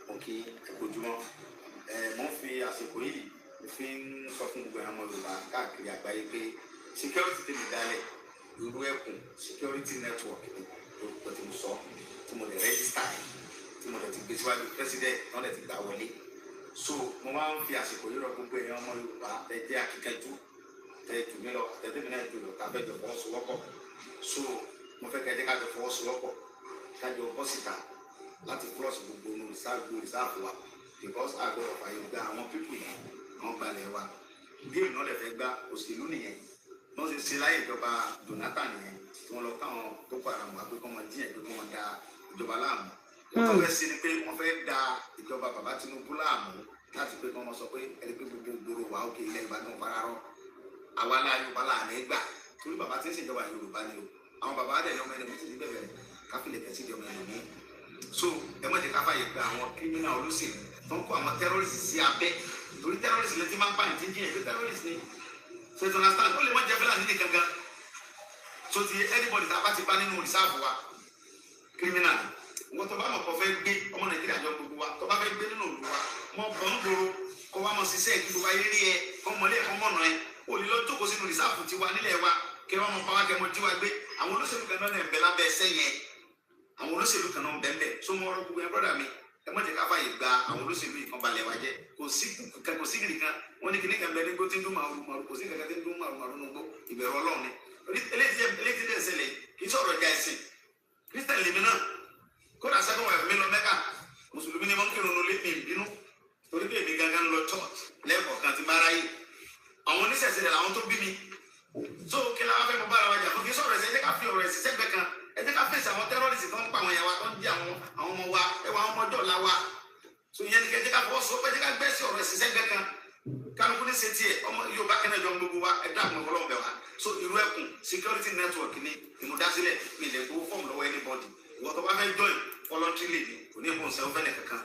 mo kí ojúmọ́. Mo ń fi àsìkò yìí fi ń sọ fún gbogbo àwọn ọmọ Yorùbá káàkiri àgbáyé pé security tèmi dálẹ̀, Irú Ẹkùn Security Network ni orúkọ tí mo sọ, tí mo lè register, tí mo lè ti gbé síwájú president náà, lè ti gbà wọlé. So mo máa ń fi àsìkò yìí rọ gbogbo èèyàn ọmọ Yorùbá tẹ jẹ́ akíkanjú, tẹ jù mí lọ, tẹ̀tẹ̀ mi náà jù lọ, tàbí jọ fọwọ́sowọ́pọ̀. So mo fẹ́ kẹ́ ẹ jẹ́ ká jọ fọwọ́sowọ́pọ̀, ká jọ bọ́ síta láti flush gbogbo inú reserve wa, because a gbọ́dọ̀ fààyè gba àwọn people yìí, wọ́n gbalẹ̀ wa. Géèmù náà lè fẹ́ gba òṣèlú nìyẹn. Wọ́n ṣe ṣe láyé ìjọba Jonathan nìyẹn, tí wọ́n lọ káwọn Boko Haram wá pé kọ́ wọn díẹ̀, pé kọ́ wọn da ìjọba láàmú. Wọ́n tó fẹ́ ṣe ni pé wọ́n fẹ́ da ìjọba bàbá Tinubu láàmú, láti pé kọ́ wọn sọ pé ẹni pé gbogbo gbòòrò wà ókè ilẹ̀ Ìbàdàn fararọ́ àwa la Yorùbá là ní gbà, torí bàbá tí ń ṣèjọba Yorùbá ni o. Àwọn bàbá dẹ̀ ní ọmọ ẹni méjì ní bẹ̀rẹ̀ káfílẹ̀ kẹ̀sí di ọmọ ẹni mú. So ẹ má jẹ́ ká fàyè gba àwọn criminal olóṣèlú tó ń kó àwọn terrorist sí abẹ́, torí terrorist lè ti máa ń pààyàn tí ń jiyàn pé terrorist ni. So you understand, ó lè má jẹ́ Fúlàní nìkan gan. So ti anybody tá a bá ti bá nínú reserve wa, criminal, wọ́n tó bá mọ̀ kó fẹ́ gbé ọmọ Nàìjíríà jọ gbogbo wa, tó bá fẹ́ gbé nínú ìlú wa, mọ̀ bọ̀ ń gbòòrò kó wá mọ̀ ṣiṣẹ́ kí gbogbo ayé rí ẹ, kó mọ̀lé ẹ̀, kó mọ̀nà ẹ. Ó lè lọ jókòó sínú reserve tiwa nílẹ̀ wa, kí wọ́n mọ̀ pa wá, kẹ́ mọ̀ jí wa gbé. Àwọn olóṣèlú kan náà ń bẹ lábẹ́ ẹsẹ̀ yẹn, àwọn olóṣèlú kan náà ń bẹ ń bẹ. So mo rọ gbogbo yẹn, brother mi, ẹ má jẹ́ ká fàyè gba àwọn olóṣèlú yìí kan balẹ̀ wa jẹ́. Kò sí kò sí kìnìkan kan, wọ́n ní kìnìkan bẹ nígbó tí ń dún màrú màrú, kò sí kankan tí ń dún màrú màrú nùgbó. Ìbẹ̀rù Ọlọ́run ni. Eléyìí tí ń ṣẹlẹ̀ kì í sọ̀rọ̀ ìjà ẹ̀sìn. Christian lèmi náà, kódà second wife mi lọ Mẹ́kà, mùsùlùmí ni mo ń kírun nulẹ̀, mi bínú, torí pé èmi gangan lọ church lẹ́ẹ̀kọ̀ọ̀kan ti bára yìí. Àwọn oníṣẹ̀ṣẹ̀ rẹ̀ làwọn tó bí mi. So kí la wá fẹ́ mo bára wa jà fún? Kí sọ̀rọ̀ ẹ̀sẹ̀, ẹ jẹ́ ká fi ọ̀rọ̀ ẹ̀sìn sẹ́gbẹ̀ẹ́ kan. Ẹ jẹ́ ká fèsì àwọn terrorist tó ń pa àwọn ìyàwó, tó ń jí àwọn ọmọ wa, ẹwà àwọn ọmọ ọjọ́ ọ̀la wa. So ìyẹn ni kẹ́ jẹ́ ká fọwọ́ sọ, ẹ jẹ́ ká gbẹ́sì ọ̀rọ̀ ẹ̀sìn sẹ́gbẹ̀ẹ́ kan, kálukú ní ṣe tiẹ̀. Ọmọ Yorùbá kẹ́nẹ́ jọ gbogbo wa, ẹ dákun, Ọlọ́run bẹ̀ wá. So Irú Ẹkùn Security Network ni ìmúdásílẹ̀. Mi lè gbowó fọ́ọ̀mù lọ́wọ́ anybody. Ìwọ tó bá fẹ́ join, voluntarily ni, kò ní ìbọn sẹ́wọ́n fẹ́lẹ̀ kankan.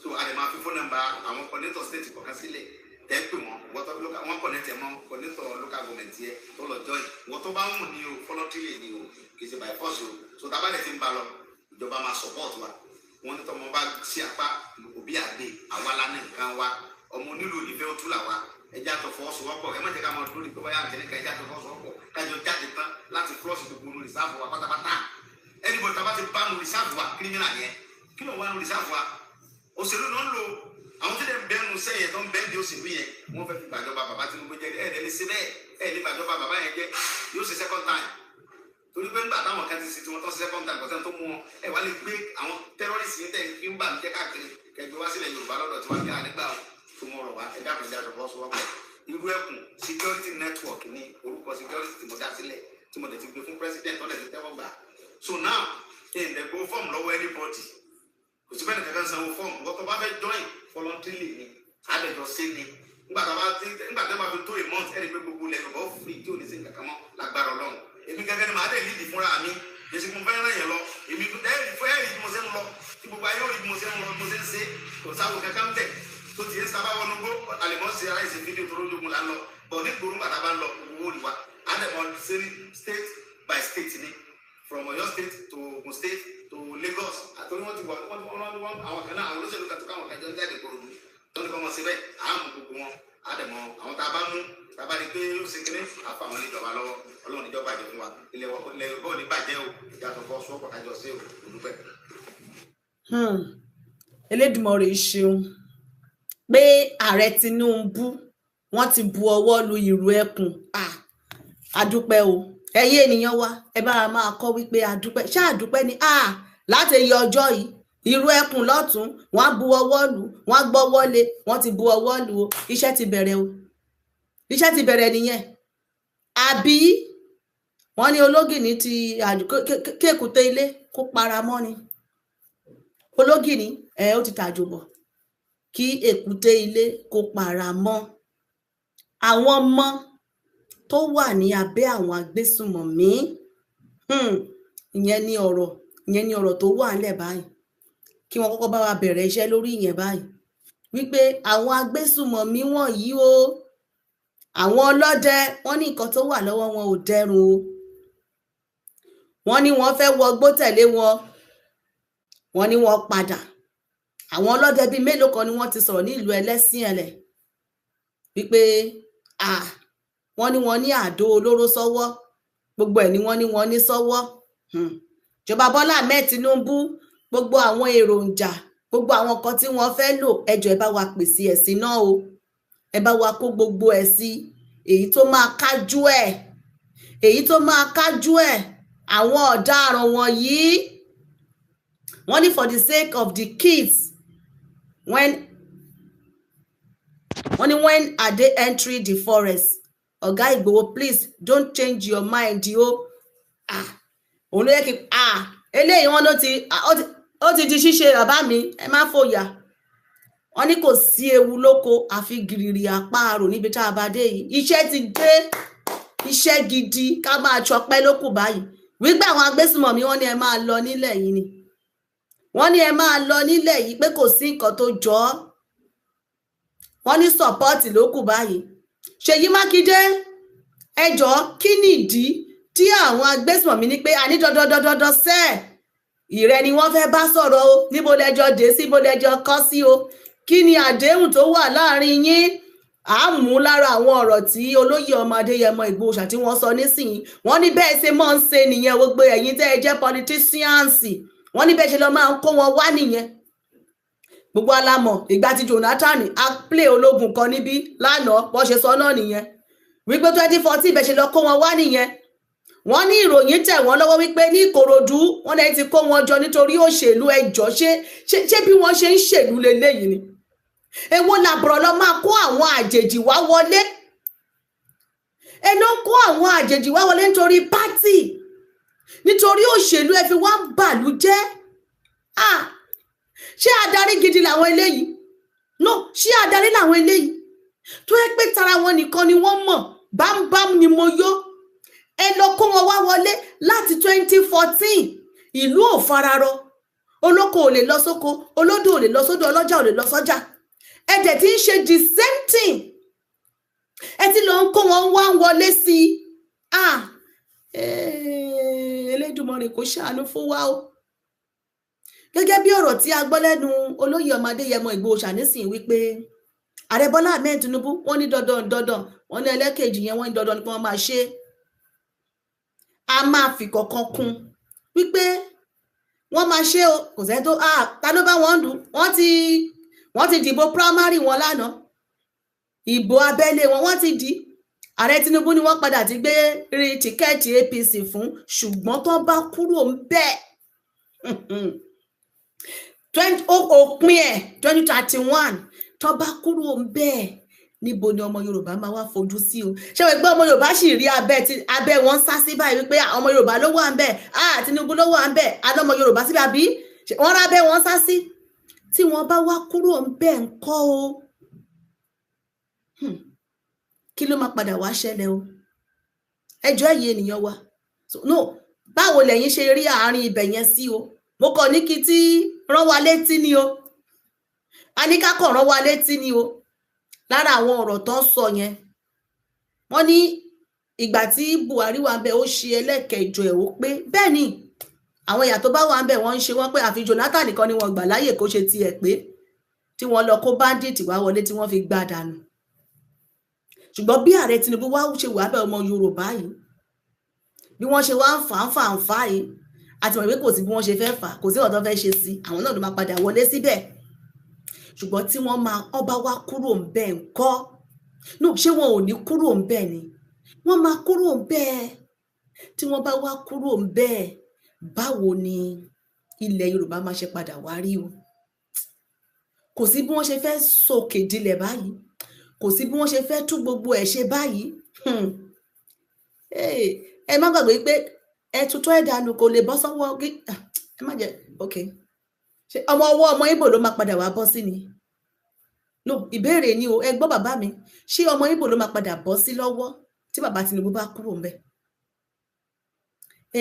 So a lè máa fi phone number àwọn coordinator state kọ̀ọ̀kan sílẹ̀. Tẹ́ pè wọ́n, wọ́n tó local, wọ́n connect ẹ̀ mọ́ coordinator local government yẹ tó lọ join. Wọ́n tó bá wù ní o, voluntarily ni o, kì í ṣe by force o. So tá a bá lè ti ń ba lọ, ìjọba máa support wa. Wọ́n ní tọmọ bá sí apá òbí àgbè, àwa la ní nǹkan wa. Ọmọ onílù nífẹ̀ẹ́ ó tú là wa. Ẹjẹ́ àtọ̀ fọwọ́sowọ́pọ̀. Ẹ má jẹ́ ká máa dúró ní pé báyà àtẹnìkà. Ẹjẹ́ àtọ̀ fọwọ́sowọ́pọ̀, kájọ jáde tán láti flush gbogbo inú reserve wa pátápátá. Anybody tá a bá ti bá nu reserve wa, criminal yẹn. Kí ló ń wá nu reserve wa? Òṣèlú náà ń lò. Àwọn tí ń bẹ́ẹ̀ nu sẹ́yìn tó ń bẹ́ẹ̀ di òṣèlú yẹn, wọ́n fẹ́ fi gbàjọba bàbá Tinubu jẹ́. Ẹ̀ ẹ̀ lè ṣe bẹ́ẹ̀, ẹ̀ lè gbàjọba bàbá yẹn jẹ́. Yóò ṣe second time, torí pé ńgbà táwọn kan ti ṣe tiwọn tó ṣe second time, kọ́sẹ́ tó mú wọn. Ẹ wá lè gbé àwọn terrorist yìí tẹ̀ ń bà ń jẹ́ káàkiri, kẹgbẹ́ wá sílẹ̀ Yorùbá lọ́dọ̀ tí wọ́n bí ànígbà tó mọ̀ ọ̀rọ̀ wa. Ẹ dákun, ẹ dákun, fọwọ́sowọ́pọ̀. Irú Ẹkùn Security Network ní orúkọ security tí mo dá sílẹ̀, tí mo dẹ̀ ti gbé fún president, tó dẹ̀ ti tẹ́wọ́ gbà. So now, ẹ̀ ǹdẹ̀ gbó fọ́ọ̀mù lọ́wọ́ anybody. Kò sí bẹ́ẹ̀ ni kankan sanwó fọ́ọ̀mù. Wọ́n tó bá fẹ́ join, voluntarily ni, àdẹ̀jọ sí ni. Nígbà tó bá fi tó a month, ẹni pé gbogbo ilẹ̀ Yorùbá ó free, tí ò ní sí nǹkan kan mọ́ lágbára Ọlọ́run. Èmi gẹ́gẹ́ ni màá dẹ̀ lead fúnra mi. Èsì mo fẹ́ ràn yẹn lọ. Èmi ẹ̀rì fún ẹ̀rì bí mo ṣe ń lọ, tí gbogbo ayé òrì bí mo ṣe ń lọ, bí mo ṣe ń ṣe, kò sáwọ kankan tẹ̀ tó ti yẹ sábà wọnú gbó àlèmọ́ ṣe aláìsè fídíò tó lójoogun là ń lọ bọ̀ ní gbòòrò. Gbàtà bá ń lọ, owó olùwà àdẹ̀mọ́ ṣe ní state by state ni, from Ọ̀yọ́ State to Ogun State to Lagos. Àtọ́ni wọ́n ti wà, wọ́n àwọn kan náà, àwọn olóṣèlú kan tó káwọn kan jọ ń jáde kúrò tó ní kọ́ wọn síbẹ̀. À ń mú gbogbo wọn, àdẹ̀mọ́ àwọn tá a bá mú, tá a bá rí pé ó ṣe kíní, àfa àwọn oníjọba lọ́wọ́. Ọlọ́run níjọba bàjẹ́ fún wa. Ilẹ̀ wa, ilẹ̀ Yorùbá ò ní bàjẹ́ o. Ìjà tó fọ́ sọ́pọ̀ kájọ sí o. Olùpẹ̀. Elédùmarè ṣeun pé ààrẹ Tinubu, wọ́n ti bu ọwọ́ lu ìrù ẹkùn. Ah, adúpẹ́ o. Ẹ̀yin ènìyàn wa, ẹ bá wa máa kọ́ wípé adúpẹ́, ṣáà dúpẹ́ ni. Ah, láti iye ọjọ́ yìí, ìrù ẹkùn lọ́tún, wọ́n á bu ọwọ́ lù, wọ́n á gbọ́wọ́ lé. Wọ́n ti bu ọwọ́ lù o. Iṣẹ́ ti bẹ̀rẹ̀ o, iṣẹ́ ti bẹ̀rẹ̀ nìyẹn. Àbí wọ́n ní ológìní ti kéèkúté ilé kó para mọ́ ni. Ológìní ẹ ó ti tàjò bọ̀, kí èkúté ilé kó para mọ́. Àwọn ọmọ tó wà ní abẹ́ àwọn agbésùmọ̀mí, ìyẹn ni ọ̀rọ̀ tó wà nílẹ̀ báyìí. Kí wọ́n kọ́kọ́ bá wa bẹ̀rẹ̀ iṣẹ́ lórí ìyẹn báyìí, wípé àwọn agbésùmọ̀mí wọ̀nyí o, àwọn ọlọ́dẹ, wọ́n ní nǹkan tó wà lọ́wọ́ wọn ò dẹrùn o. Wọ́n ní wọ́n fẹ́ wọgbó tẹ̀lé wọn, wọ́n ní wọ́n padà. Àwọn ọlọ́dẹ bíi mélòó kan ni wọ́n ti sọ̀rọ̀ ní ìlú Ẹlẹ́sìn Ẹ̀lẹ̀ wípé à wọ́n ní wọ́n ní àdó olóró sọ́wọ́, gbogbo ẹ̀ ni wọ́n ní wọ́n ní sọ́wọ́. Ìjọba Bọ́lá Ahmed Tinubu, gbogbo àwọn èròjà, gbogbo àwọn nǹkan tí wọ́n fẹ́ lò, ẹ jọ̀ọ́, ẹ bá wa pèsè ẹ̀sìn náà o. Ẹ bá wa kó gbogbo ẹ̀ sí èyí tó máa kájú ẹ̀, èyí tó máa kájú ẹ̀. Àwọn ọ̀daràn wọ̀nyí, wọ́n ní for the sake of the kids, when wọ́n ní when are they entering the forest? Ọ̀gá Ìgbòho, please don't change your mind o. Ah, òun ló yẹ kí, ah, eléyìí wọn ló ti, ah, ó ti di ṣíṣe. Bàbá mi, ẹ má fòyà. Wọ́n ní kò sí ewu lóko àfi gìrìrì àparò. Níbi tá a bá dé yìí, iṣẹ́ ti dé, iṣẹ́ gidi ká máa ṣọpẹ́ ló kù báyìí, wípé àwọn agbésùmọ̀mí, wọ́n ní ẹ máa lọ nílẹ̀ yìí ni. Wọ́n ní ẹ máa lọ nílẹ̀ yìí, pé kò sí nǹkan tó jọ ọ́. Wọ́n ní support ló kù báyìí. Ṣèyí Mákindé, ẹ jọ̀ọ́, kí nìdí tí àwọn agbésùmọ̀mí ní pé àní dandandandandan sẹ́ẹ̀ ìrẹ ni wọ́n fẹ́ bá sọ̀rọ̀ o? Níbo lẹjọ́ dé sí? Níbo lẹjọ́ kọ́ sí o? Kí ni àdéhùn tó wà láàrin yín? À ń mú lára àwọn ọ̀rọ̀ tí olóyè ọmọ Adéyẹmọ Ìgbòho tí wọ́n sọ nísìnyí. Wọ́n ní bẹ́ẹ̀ ṣe máa ń ṣe nìyẹn. Gbogbo ẹ̀yin tẹ́ ẹ jẹ́ politicians, wọ́n ní bẹ́ẹ̀ ṣe lọ máa ń kó wọn wá nìyẹn. Gbogbo alamọ̀ ìgbà tí Jonathan a play ológun kan níbí lánàá, bó ṣe sọ náà nìyẹn, wípé 2014, bẹ́ẹ̀ ṣe lọ kó wọn wá nìyẹn. Wọ́n ní ìròyìn tẹ̀ wọ́n lọ́wọ́ wípé ní Ìkòròdú, wọ́n lè ti kó wọn jọ nítorí òṣèlú. Ẹjọ́, ṣé bí wọ́n ṣe ń ṣèlú leléyìí ni? Èwo làbọ̀rọ̀ lọ máa kó àwọn àjèjì wá wọlé? Ẹ ló ń kó àwọn àjèjì wá wọlé nítorí party, nítorí òṣèlú, ẹ fi wá ń bàlú jẹ́. Ah, ṣé adarí gidi làwọn eléyìí? No, ṣé adarí làwọn eléyìí tó yẹ pé tara wọn nìkan ni wọ́n mọ̀? Bámbám ni mo yó. Ẹ lọ kó wọn wá wọlé láti 2014. Ìlú ò fararọ, olóko ò lè lọ sóko, olódò ò lè lọ sódò, ọlọ́jà ò lè lọ sọ́jà. Ẹ dẹ̀ ti ń ṣe the same thing. Ẹ ti lọ ń kó wọn wá ń wọlé sí i. Ah, Elédùmarè kò ṣàánú fún wa o. Gẹ́gẹ́ bí ọ̀rọ̀ tí a gbọ́ lẹ́nu olóyè ọmọ Adéyẹmọ Ìgbòho ṣànísìn wípé Ààrẹ Bọ́lá Ahmed Tinubu wọ́n ní dandan dandan, wọ́n ní ẹlẹ́kejì yẹn wọ́n ní dandan ni wọ́n máa ṣe. A máa fi kọ̀ọ̀kan kún wípé wọ́n máa ṣe o, kò sẹ́ni tó ta ló bá wọn dùn. Wọ́n ti dìbò primary wọn lánàá, ìbò abẹ́lé wọn wọ́n ti dì. Ààrẹ Tinubu ni wọ́n padà ti gbé rí tíkẹ́ẹ̀tì APC fún, ṣùgbọ́n tó bá kúrò ń bẹ́ẹ̀ òpin ẹ̀ 2031 tó bá kúrò ń bẹ́ẹ̀, níbo ni ọmọ Yorùbá máa wá fojú sí o? Ṣé wọ́n gbé ọmọ Yorùbá sì rí abẹ́ wọn sá sí báyìí wípé ọmọ Yorùbá ló wà ń bẹ̀, Tinubu ló wà ń bẹ̀, alọ́mọ Yorùbá síbi àbí wọ́n rábẹ́ wọn sá sí? Tí wọ́n bá wá kúrò ń bẹ̀ ń kọ́ o, kí ló máa padà wá ṣẹlẹ̀ o? Ẹjọ́ ẹ̀yin ènìyàn wa, no, báwo lẹ̀yin ṣe rí àárín ibẹ̀ yẹn sí o? Mo kàn ní kí tí rán wa létí ni o, a ní ká kàn rán wa létí ni o. Lára àwọn ọ̀rọ̀ tó ń sọ yẹn, wọ́n ní ìgbà tí Buhari wà ń bẹ̀ ó ṣe ẹlẹ́kẹjọ ẹ̀ ó pé bẹ́ẹ̀ ni àwọn ìyà tó bá wà ń bẹ̀ wọ́n ń ṣe wọ́n pé àfi Jonathan nìkan ni wọ́n gbà láyè kó ṣe tiẹ̀ pé tí wọ́n lọ kó bandit wá wọlé tí wọ́n fi gbà dànù. Ṣùgbọ́n bí Ààrẹ Tinubu wá ṣe wà bẹ̀ ọmọ Yorùbá yìí, bí wọ́n ṣe wá ń fà ń fà ń fà yìí, àti mọ̀ pé kò sí bí wọ́n ṣe fẹ́ fà, kò sí ọ̀dọ́ fẹ́ ṣe sí, àwọn náà ló máa padà wọlé síbẹ̀. Ṣùgbọ́n tí wọ́n máa ọba wá kúrò ń bẹ̀ ńkọ́? No, ṣé wọn ò ní kúrò ń bẹ̀ ni? Wọ́n máa kúrò ń bẹ̀. Tí wọ́n bá wá kúrò ń bẹ̀, báwo ni ilẹ̀ Yorùbá máa ṣe padà wá rí o? Kò sí bí wọ́n ṣe fẹ́ sòkè dilẹ̀ báyìí, kò sí bí wọ́n ṣe fẹ́ tú gbogbo ẹ̀ ṣe báyìí. Ẹ má gbàgbé pé ẹ tutọ́ ẹ̀ dànù kò lè bọ́ sọ́wọ́. Ẹ má jẹ́ ok, ṣe ọmọ ọwọ́ ọmọ Ìgbò ló máa padà wá bọ́ sí ni? No, ìbéèrè ni o, ẹ gbọ́ bàbá mi, ṣé ọmọ Ìgbò ló máa padà bọ́ sí lọ́wọ́ tí bàbá Tinubu bá kúrò ńbẹ̀?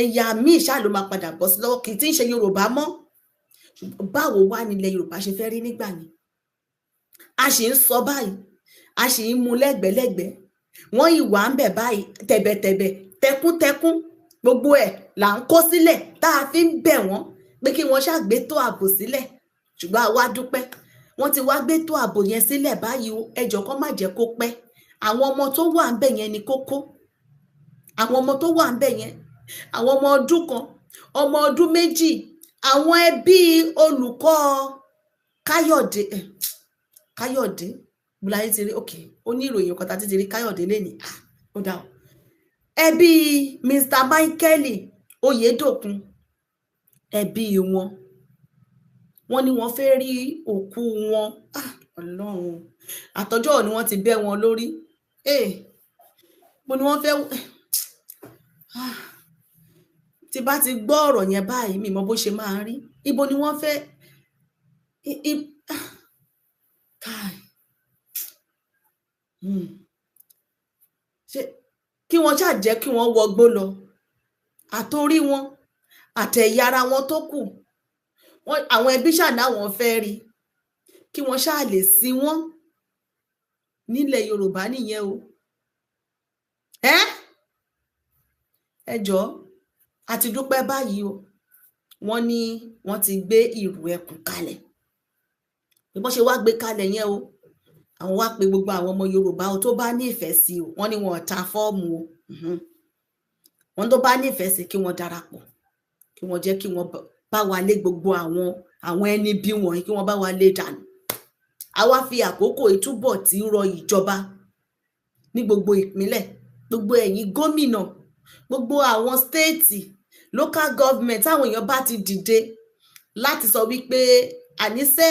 Ẹ̀yà míì ṣáà ló máa padà bọ́ sí lọ́wọ́, kì í tí ń ṣe Yorùbá mọ́. Báwo wá nílẹ̀ Yorùbá ṣe fẹ́ rí nígbà yẹn? A sì ń sọ báyìí, a sì ń mú lẹ́gbẹ̀lẹ́gbẹ̀, wọ́n ìwà ń bẹ̀ báyìí tẹ̀bẹ̀tẹ̀bẹ̀ tẹkúntẹkún, gbogbo ẹ̀ là ń kó sílẹ̀ tá a fi ń bẹ̀ wọ́n pé kí wọ́n ṣàgbétò ààbò sílẹ̀. Ṣùgbọ́n àwa dúpẹ́, wọ́n ti wá gbétò ààbò yẹn sílẹ̀ báyìí o. Ẹ jọ̀ọ́ kó má jẹ́ kó pẹ́. Àwọn ọmọ tó wà ń bẹ̀ yẹn ni kókó. Àwọn ọmọ tó wà ń bẹ̀ yẹn, àwọn ọmọ ọdún kan, ọmọ ọdún méjì, àwọn ẹbí olùkọ́ Káyọ̀dé, Káyọ̀dé bùláyé ti rí, ok, ó ní ìròyìn ọkọ̀ tá ti rí Káyọ̀dé lẹ́nìí, ó dá o. Ẹbí Mr. Michael Oyèdòkun, ẹbí wọn, wọ́n ní wọ́n fẹ́ rí òkú wọn. Ọlọ́run, àtọjọ́ ni wọ́n ti bẹ́ wọn lórí. Mo ní wọ́n fẹ́, tí bá ti gbọ́ ọ̀rọ̀ yẹn báyìí mi mọ bó ṣe máa rí. Ibo ni wọ́n fẹ́ ṣe kí wọ́n ṣáà jẹ́ kí wọ́n wọgbó lọ, àtorí wọn àtẹ̀yà ara wọn tó kù, àwọn ẹbí ṣáà náwọn fẹ́ rí kí wọ́n ṣáà lè sin wọ́n nílẹ̀ Yorùbá nìyẹn o. Ẹ jọ̀ọ́, a ti dúpẹ́ báyìí o. Wọ́n ní wọ́n ti gbé ìrù ẹkùn kalẹ̀. Bí wọ́n ṣe wá gbé kalẹ̀ yẹn o, àwọn wá pe gbogbo àwọn ọmọ Yorùbá o tó bá nífẹ̀ẹ́ sí o, wọ́n ní wọn ò ta fọ́ọ̀mù o. Wọ́n tó bá nífẹ̀ẹ́ sí kí wọ́n darapọ̀, kí wọ́n jẹ́ kí wọ́n bá wa lé gbogbo àwọn ẹni bí wọ̀nyí, kí wọ́n bá wa lé dànù. A wá fi àkókò ìtúbọ̀ tí ń rọ ìjọba ní gbogbo ìpínlẹ̀, gbogbo ẹ̀yin gómìnà, gbogbo àwọn stéètì, local government, táwọn èèyàn bá ti dìde láti sọ wípé àníṣe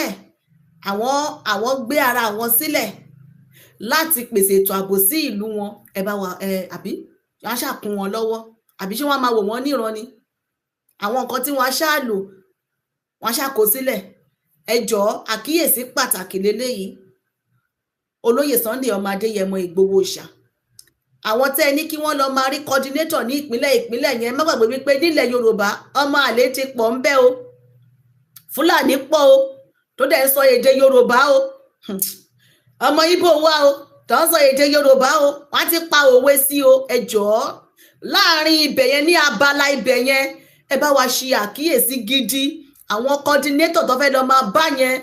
àwọn gbé ara wọn sílẹ̀ láti pèsè ètò ààbò sí ìlú wọn, ẹ bá wa ẹ àbí wọ́n á ṣàkún wọn lọ́wọ́, àbí ṣé wọ́n máa wò wọ́n níran ni? Àwọn nǹkan tí wọ́n á ṣáà lò, wọ́n á ṣàkó sílẹ̀. Ẹ jọ̀ọ́, àkíyèsí pàtàkì leléyìí. Olóyè Sunday ọmọ Adéyẹmọ Ìgbòho Òòṣà, àwọn tẹ́ ẹ ní kí wọ́n lọ máa rí coordinator ní ìpínlẹ̀ yẹn, má gbàgbé wípé nílẹ̀ Yorùbá ọmọ àlè ti pọ̀ ń bẹ o, Fúlàní pọ̀ o tó dẹ̀ ń sọ èdè Yorùbá o, ọmọ Ìgbò wà o tó ń sọ èdè Yorùbá o, wọ́n ti pa òwe sí o. Ẹ jọ̀ọ́, láàrin ibẹ̀ yẹn, ní abala ibẹ̀ yẹn, ẹ bá wa ṣe àkíyèsí gidi. Àwọn coordinator tó fẹ́ lọ máa bá yẹn,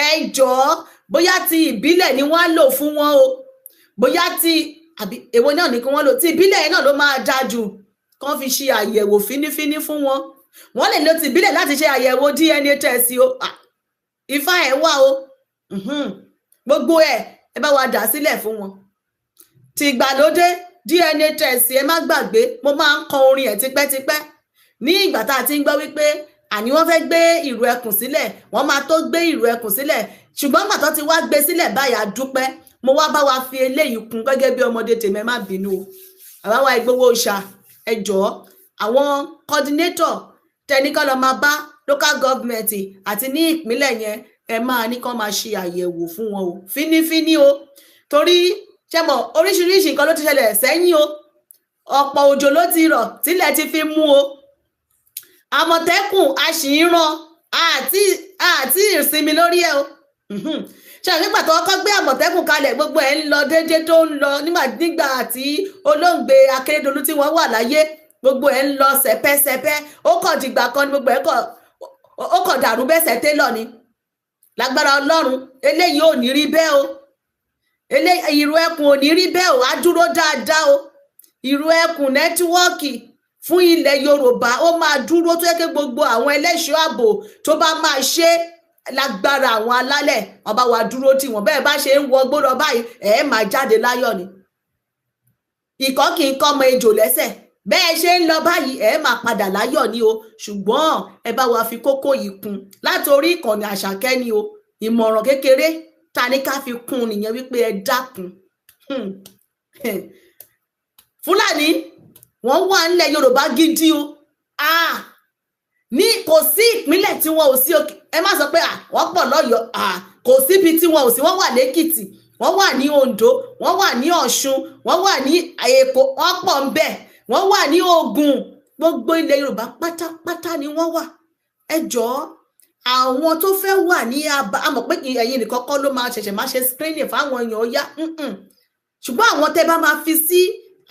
ẹ jọ̀ọ́, bóyá ti ìbílẹ̀ ni wọ́n á lò fún wọn o, bóyá ti àbí èwo náà ni kí wọ́n lò, ti ìbílẹ̀ yẹn náà ló máa dáa jù kán fi ṣe àyẹ̀wò fínífíní fún wọn. Wọ́n lè lo ti ìbílẹ̀ láti ṣe àyẹ̀wò DNA test o. Ifá ẹ̀ wà o, gbogbo ẹ̀ ẹ bá wa dà sílẹ̀ fún wọn. Ti ìgbàlódé DNA test, ẹ má gbàgbé, mo máa ń kọ orin ẹ̀ tipẹ́tipẹ́ ní ìgbà tá a ti ń gbọ́ wípé àní wọ́n fẹ́ gbé ìrù ẹkùn sílẹ̀, wọ́n máa tó gbé ìrù ẹkùn sílẹ̀. Ṣùgbọ́n gbà tó ti wá gbé sílẹ̀ báyìí, a dúpẹ́. Mo wá bá wa fi eléyìí kún gẹ́gẹ́ bí ọmọdé tèmi, ẹ má bínú o. Bàbá wa Ìgbòho Òòṣà, ẹ jọ̀ọ́, àwọn coordinator tẹni kọ́ lọ máa bá local government àti ní ìpínlẹ̀ yẹn, ẹ máa ní kán máa ṣe àyẹ̀wò fún wọn o, fínífíní o, torí ṣé mọ̀, oríṣiríṣi nǹkan ló ti ṣẹlẹ̀ sẹ́yìn o. Ọ̀pọ̀ òjò ló ti rọ̀ tílẹ̀ ti fi mú o. Àmọ̀tẹ́kùn a sì ń ràn àti ìsinmi lórí ẹ̀ o. Ṣe nígbà tó kọ́kọ́ gbé Àmọ̀tẹ́kùn kalẹ̀, gbogbo ẹ̀ ń lọ déédéé tó ń lọ nígbà tí olóògbé Akérédolú tí wọ́n wà láyé, gbogbo ẹ̀ ń lọ sẹpẹ́sẹpẹ́. Ó kàn dìgbà kan ní gbogbo ẹ̀ kàn ó kàn dàrú bẹ́sẹ̀ télọ̀ ni. Lágbára Ọlọ́run, eléyìí ò ní rí bẹ́ẹ̀ o. Eléyìí, ìrù ẹkùn ò ní rí bẹ́ẹ̀ o, á dúró dáadáa o. Ìrù ẹkùn network fún ilẹ̀ Yorùbá, ó máa dúró, tó yẹ kí gbogbo àwọn ẹlẹ́ṣọ́ ààbò tó bá máa ṣe, lágbára àwọn alálẹ̀, ọba wa dúró tì wọ́n. Bẹ́ẹ̀ bá ṣe ń wọ gbọ́dọ̀ báyìí, ẹ̀ máa jáde láyọ̀ ni. Ìkọ́ kì í kọ́ ọmọ ejò lẹ́sẹ̀. Bẹ́ẹ̀ ṣe ń lọ báyìí, ẹ̀ máa padà láyọ̀ ni o. Ṣùgbọ́n ẹ bá wa fi kókó yìí kún látòrí ìkànnì Àṣàkẹ́ ni o. Ìmọ̀ràn kékeré ta ní ká fi kún nìyẹn wípé ẹ dákun. Fúlàní wọ́n wà nílẹ̀ Yorùbá gidi o. Ah, ní kò sí ìpínlẹ̀ tí wọn ò sí. Ẹ má sọ pé wọ́n pọ̀ lọ́yọ̀ọ́, kò síbi tí wọn ò sí. Wọ́n wà lẹ́kìtì, wọ́n wà ní Oǹdó, wọ́n wà ní Ọ̀ṣun, wọ́n wà ní Èkó, wọ́n pọ̀ ń bẹ̀, wọ́n wà ní Ògùn. Gbogbo ilẹ̀ Yorùbá pátápátá ni wọ́n wà. Ẹ jọ̀ọ́, àwọn tó fẹ́ wà ní abá, àmọ̀ pé ẹ̀yin nìkan kọ́ ló máa ṣẹ̀ṣẹ̀ máa ṣe screening fáwọn èèyàn, ó yá. Ṣùgbọ́n àwọn tẹ́ bá máa fi sí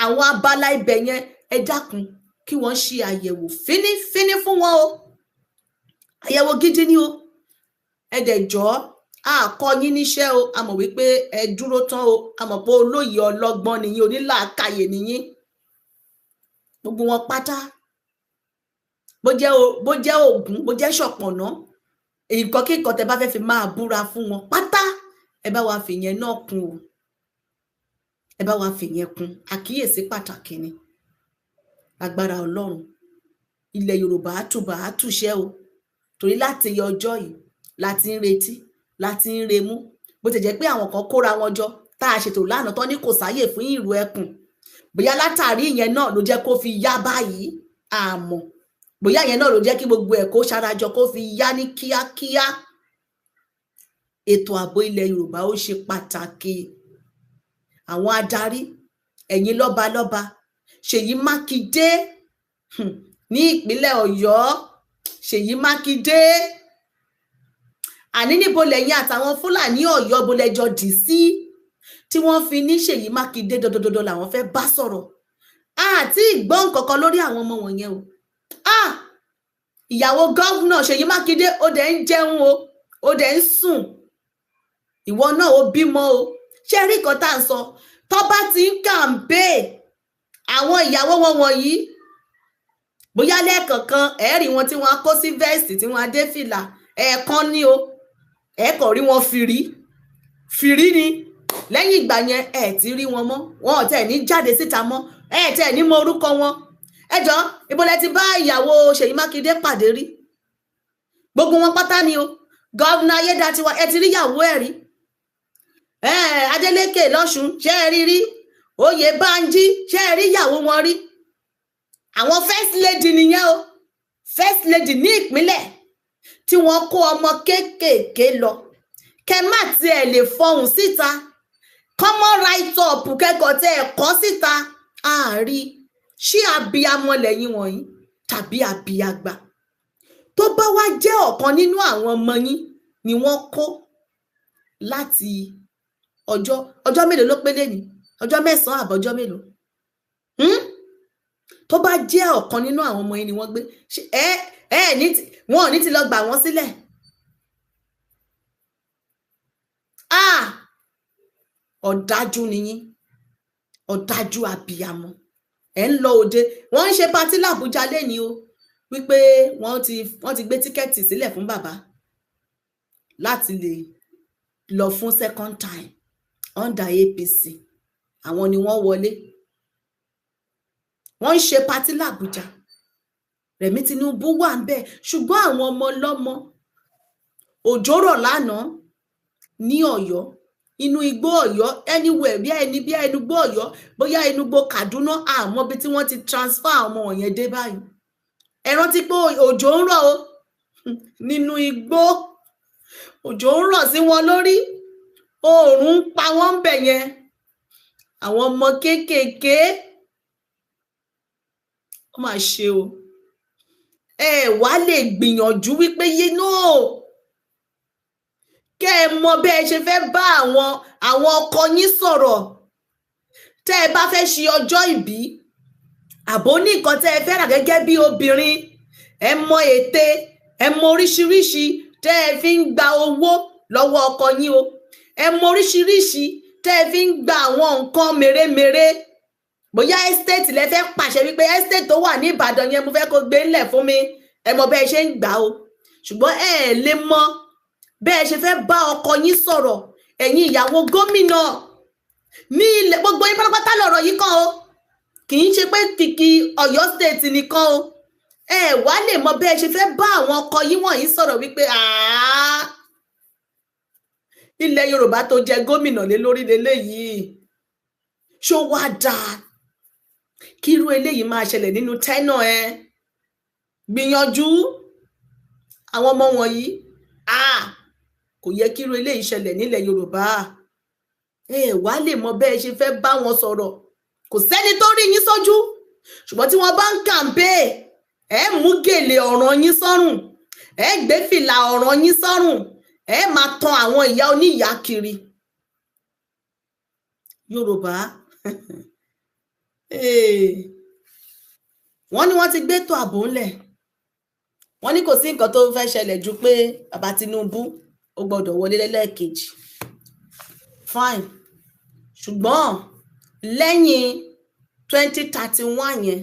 àwọn abala ibẹ̀ yẹn, ẹ dákun, kí wọ́n ṣe àyẹ̀wò fínífíní fún wọn o. Àyẹ̀wò gidi ni o. Ẹ dẹ̀ jọ̀ọ́, a kọ́ yín níṣẹ́ o. A mọ̀ wípé ẹ dúró tán o, a mọ̀ pé olóye ọlọ́gbọ́n nìyín, onílàákàyè nìyín. Gbogbo wọn pátá, bó jẹ́ Ògún, bó jẹ́ Ṣọ̀pọ̀nná, nǹkan kíkan tẹ́ bá fẹ́ fi máa búra fún wọn pátá, ẹ bá wa fìyẹn náà kún o, ẹ bá wa fìyẹn kún. Àkíyèsí pàtàkì ni. Agbára Ọlọ́run, ilẹ̀ Yorùbá á tùbà á túṣẹ́ o, torí láti yọ ọjọ́ yìí láti ń retí, láti ń remú. Bó ti jẹ́ pé àwọn kan kóra wọn jọ tá a ṣètò lánàá tán ní kò sáyè fún ìrù ẹkùn, bóyá látàrí ìyẹn náà ló jẹ́ kó fi yá báyìí, àmọ́ bóyá ìyẹn náà ló jẹ́ kí gbogbo ẹ̀ kó ṣarajọ kó fi yá ní kíákíá. Ètò ààbò ilẹ̀ Yorùbá ó ṣe pàtàkì. Àwọn adarí, ẹ̀yin lọ́balọ́ba, Ṣèyí Mákindé ní ìpínlẹ̀ Ọ̀yọ́, Ṣèyí Mákindé, àní níbo lẹ́yìn àtàwọn Fúlàní Ọ̀yọ́ bó lẹ́jọ́ dì sí tí wọ́n fi ní Ṣèyí Mákindé dandandandan làwọn fẹ́ bá sọ̀rọ̀? Àti ìgbọ́n kankan lórí àwọn ọmọ wọ̀nyẹn o. Ah, ìyàwó governor Ṣèyí Mákindé, ó dẹ̀ ń jẹun o, ó dẹ̀ ń sùn, ìwọ náà ó bímọ o. Ṣé rí nǹkan tá à ń sọ? Tó bá ti ń kàǹpé àwọn ìyàwó wọn wọ̀nyí, bóyá lẹ́ẹ̀kọ̀ọ̀kan ẹ̀ẹ́rì wọn tí wọ́n á kó sí vest, tí wọ́n á dé fìlà, ẹ̀ẹ̀kan ní o, ẹ̀ẹ́kọ̀ rí wọn fìrí fìrí ni. Lẹ́yìn ìgbà yẹn, ẹ̀ ti rí wọn mọ́, wọn ò tẹ̀ ní jáde síta mọ́, ẹ̀ tẹ̀ ní mọ orúkọ wọn. Ẹ jọ, ibo lẹ ti bá ìyàwó Ṣèyí Mákindé pàdé rí? Gbogbo wọn pátá ni o. Governor Ayédatiwa, ẹ ti rí ìyàwó ẹ̀ rí? Adeleke lọ́ṣun, ṣé ẹ rí rí? Oyèbánjí, ṣé ẹ rí ìyàwó wọn rí? Àwọn first lady nìyẹn o, first lady ní ìpínlẹ̀ tí wọ́n kó ọmọ kéékèèké lọ. Kẹ má tiẹ̀ lè fọhùn síta, common write up kẹ́kọ̀ọ́ tẹ́ ẹ̀ kọ́ síta àárí. Ṣé abiyamọ lẹ́yìn wọ̀nyí tàbí abiyagba? Tó bá wá jẹ́ ọ̀kan nínú àwọn ọmọ yín ni wọ́n kó láti Ọjọ́ ọjọ́ mélòó ló pé lẹ́ni? Ọjọ́ 9 àbọ̀jọ́ mélòó? Tó bá jẹ́ ọ̀kan nínú àwọn ọmọ yín ni wọ́n gbé, ẹ ẹ ní wọn ò ní ti lọ gbà wọ́n sílẹ̀. Ah, ọ̀dájú ni yín, ọ̀dájú abiyamọ. Ẹ ń lọ òde, wọ́n ń ṣe patí làbújá lẹ́ni o, wípé wọ́n ti gbé tíkẹ́ẹ̀tì sílẹ̀ fún bàbá láti lè lọ fún second time under APC. Àwọn ni wọ́n wọlé, wọ́n ń ṣe patí làbújá. Rẹ̀mí Tinubu wà ń bẹ̀, ṣùgbọ́n àwọn ọmọ ọlọ́mọ, òjò rọ̀ lánàá ní Ọ̀yọ́, inú igbó Ọ̀yọ́, anywhere bí ẹni bí ẹnu igbó Ọ̀yọ́, bóyá inú igbó Kaduna, àmọ́ bí tí wọ́n ti transfer àwọn ọmọ wọ̀nyẹn dé báyìí. Ẹ rántí pé òjò ń rọ̀ o nínú igbó, òjò ń rọ̀ sí wọn lórí, oòrùn ń pa wọ́n ń bẹ̀ yẹn. Àwọn ọmọ kéékèèké, ó mà ṣe o. Ẹ wá lè gbìyànjú wípé yé náà kẹ́ ẹ mọ bí ẹ ṣe fẹ́ bá àwọn ọkọ yín sọ̀rọ̀. Tẹ́ ẹ bá fẹ́ ṣe ọjọ́ ìbí, àbó ní nǹkan tẹ́ ẹ fẹ́ rà gẹ́gẹ́ bí obìnrin, ẹ mọ ète, ẹ mọ oríṣiríṣi tẹ́ ẹ fi ń gba owó lọ́wọ́ ọkọ yín o, ẹ mọ oríṣiríṣi tẹ́ ẹ fi ń gba àwọn nǹkan mèremère. Bóyá estate lẹ fẹ́ pàṣẹ wípé estate tó wà ní Ìbàdàn yẹn, mo fẹ́ kó gbé ńlẹ̀ fún mi, ẹ mọ bẹ́ẹ̀ ṣe ń gbà o. Ṣùgbọ́n ẹ lè mọ bẹ́ẹ̀ ṣe fẹ́ bá ọkọ yín sọ̀rọ̀. Ẹ̀yin ìyàwó gómìnà ní ilẹ̀ gbogbo yín pátápátá lọ̀rọ̀ yìí kàn o, kì í ṣe pé kìkì Ọ̀yọ́ state nìkan o. Ẹ wá lè mọ bẹ́ẹ̀ ṣe fẹ́ bá àwọn ọkọ yín wọ̀nyí sọ̀rọ̀ wípé ilẹ̀ Yorùbá tó jẹ gómìnà lé lórí leléyìí, ṣó wá dáa kí irú eléyìí máa ṣẹlẹ̀ nínú tẹ́nà? Ẹ gbìyànjú àwọn ọmọ wọ̀nyí, kò yẹ kí irú eléyìí ṣẹlẹ̀ nílẹ̀ Yorùbá. Ẹ wá lè mọ bẹ́ẹ̀ ṣe fẹ́ bá wọn sọ̀rọ̀. Kò sẹ́ni tó rí yín sójú, ṣùgbọ́n tí wọ́n bá ń kàǹpé, ẹ mú gèlè ọ̀ràn yín sọ́rùn, ẹ gbé fìlà ọ̀ràn yín sọ́rùn, ẹ máa tan àwọn ìyá oníyàá kiri. Yorùbá, wọ́n ní wọ́n ti gbé ètò ààbò ńlẹ̀, wọ́n ní kò sí nǹkan tó fẹ́ ṣẹlẹ̀ ju pé bàbá Tinubu ó gbọ́dọ̀ wọlé lẹ́lẹ́kejì. Fine, ṣùgbọ́n lẹ́yìn 2031 yẹn,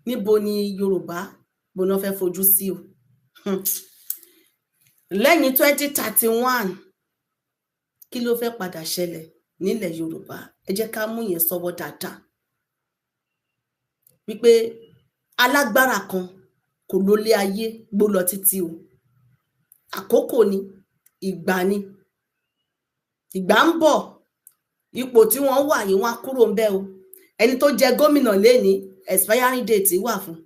níbo ni Yorùbá bó náà fẹ́ fojú sí o? Lẹ́yìn 2031, kí ló fẹ́ padà ṣẹlẹ̀ nílẹ̀ Yorùbá? Ẹ jẹ́ ká mú yẹn sọ́wọ́ dáadáa wípé alágbára kan kò lólé ayé gbó lọ títí o. Àkókò ni, ìgbà ni, ìgbà ń bọ̀. Ipò tí wọ́n wà yìí, wọ́n á kúrò ń bẹ̀ o. Ẹni tó jẹ gómìnà lénìí, expiring date wà fún.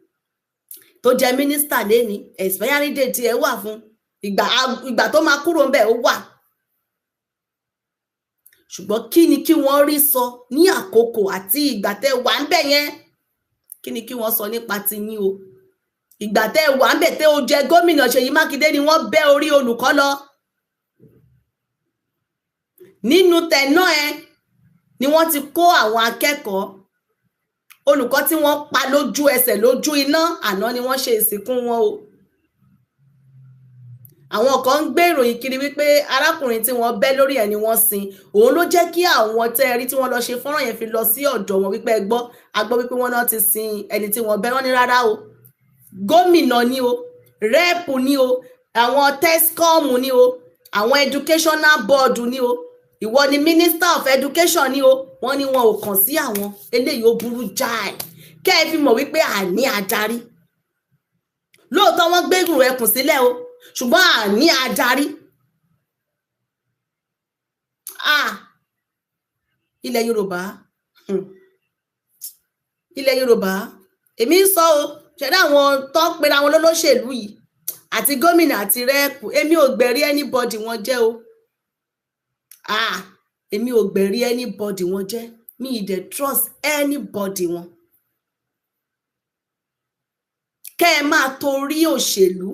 Tó jẹ mínísítà lénìí, expiring date ẹ wà fún. Ìgbà tó máa kúrò ń bẹ̀ ó wà. Ṣùgbọ́n kí ni kí wọ́n rí sọ ní àkókò àti ìgbà tẹ́ wà ń bẹ̀ yẹn? Kí ni kí wọ́n sọ nípa tiyín o? Ìgbà tẹ́ wà ń bẹ̀ tẹ́ o jẹ gómìnà Ṣèyí Mákindé ni wọ́n bẹ́ orí olùkọ́ lọ nínú tẹ̀nà ẹ, ni wọ́n ti kó àwọn akẹ́kọ̀ọ́ olùkọ́ tí wọ́n pa lójú ẹsẹ̀ lójú iná. Àná ni wọ́n ṣe ìsìnkú wọn o. Àwọn kan ń gbé ìròyìn kiri wípé arákùnrin tí wọ́n bẹ́ lórí ẹ̀ ni wọ́n sin. Òun ló jẹ́ kí àwọn tẹ́ ẹ rí tí wọ́n lọ ṣe fọ́nrán yẹn fi lọ sí ọ̀dọ̀ wọn wípé ẹ gbọ́, a gbọ́ wípé wọ́n náà ti sin ẹni tí wọ́n bẹ́. Wọ́n ní rárá o, gómìnà ni o, rep ni o, àwọn tescom ni o, àwọn educational board ni o, ìwọ ni minister of education ni o. Wọ́n ní wọn ò kàn sí àwọn. Eléyìí ó burú jáì. Kẹ́ ẹ fi mọ̀ wípé àní adarí lóòótọ́, wọ́n gbégùn ẹkùn sílẹ̀ o, ṣùgbọ́n àní adarí. Ah, ilẹ̀ Yorùbá, ilẹ̀ Yorùbá, èmi ń sọ o. Ṣẹ̀dá àwọn tó ń pera wọn lólóṣèlú yìí àti gómìnà àti rep, èmi ò gbẹ̀rí anybody wọn jẹ́ o. Ah, èmi ò gbẹ̀rí anybody wọn jẹ́. Mi ì dẹ̀ trust anybody wọn. Kẹ́ ẹ máa torí òṣèlú,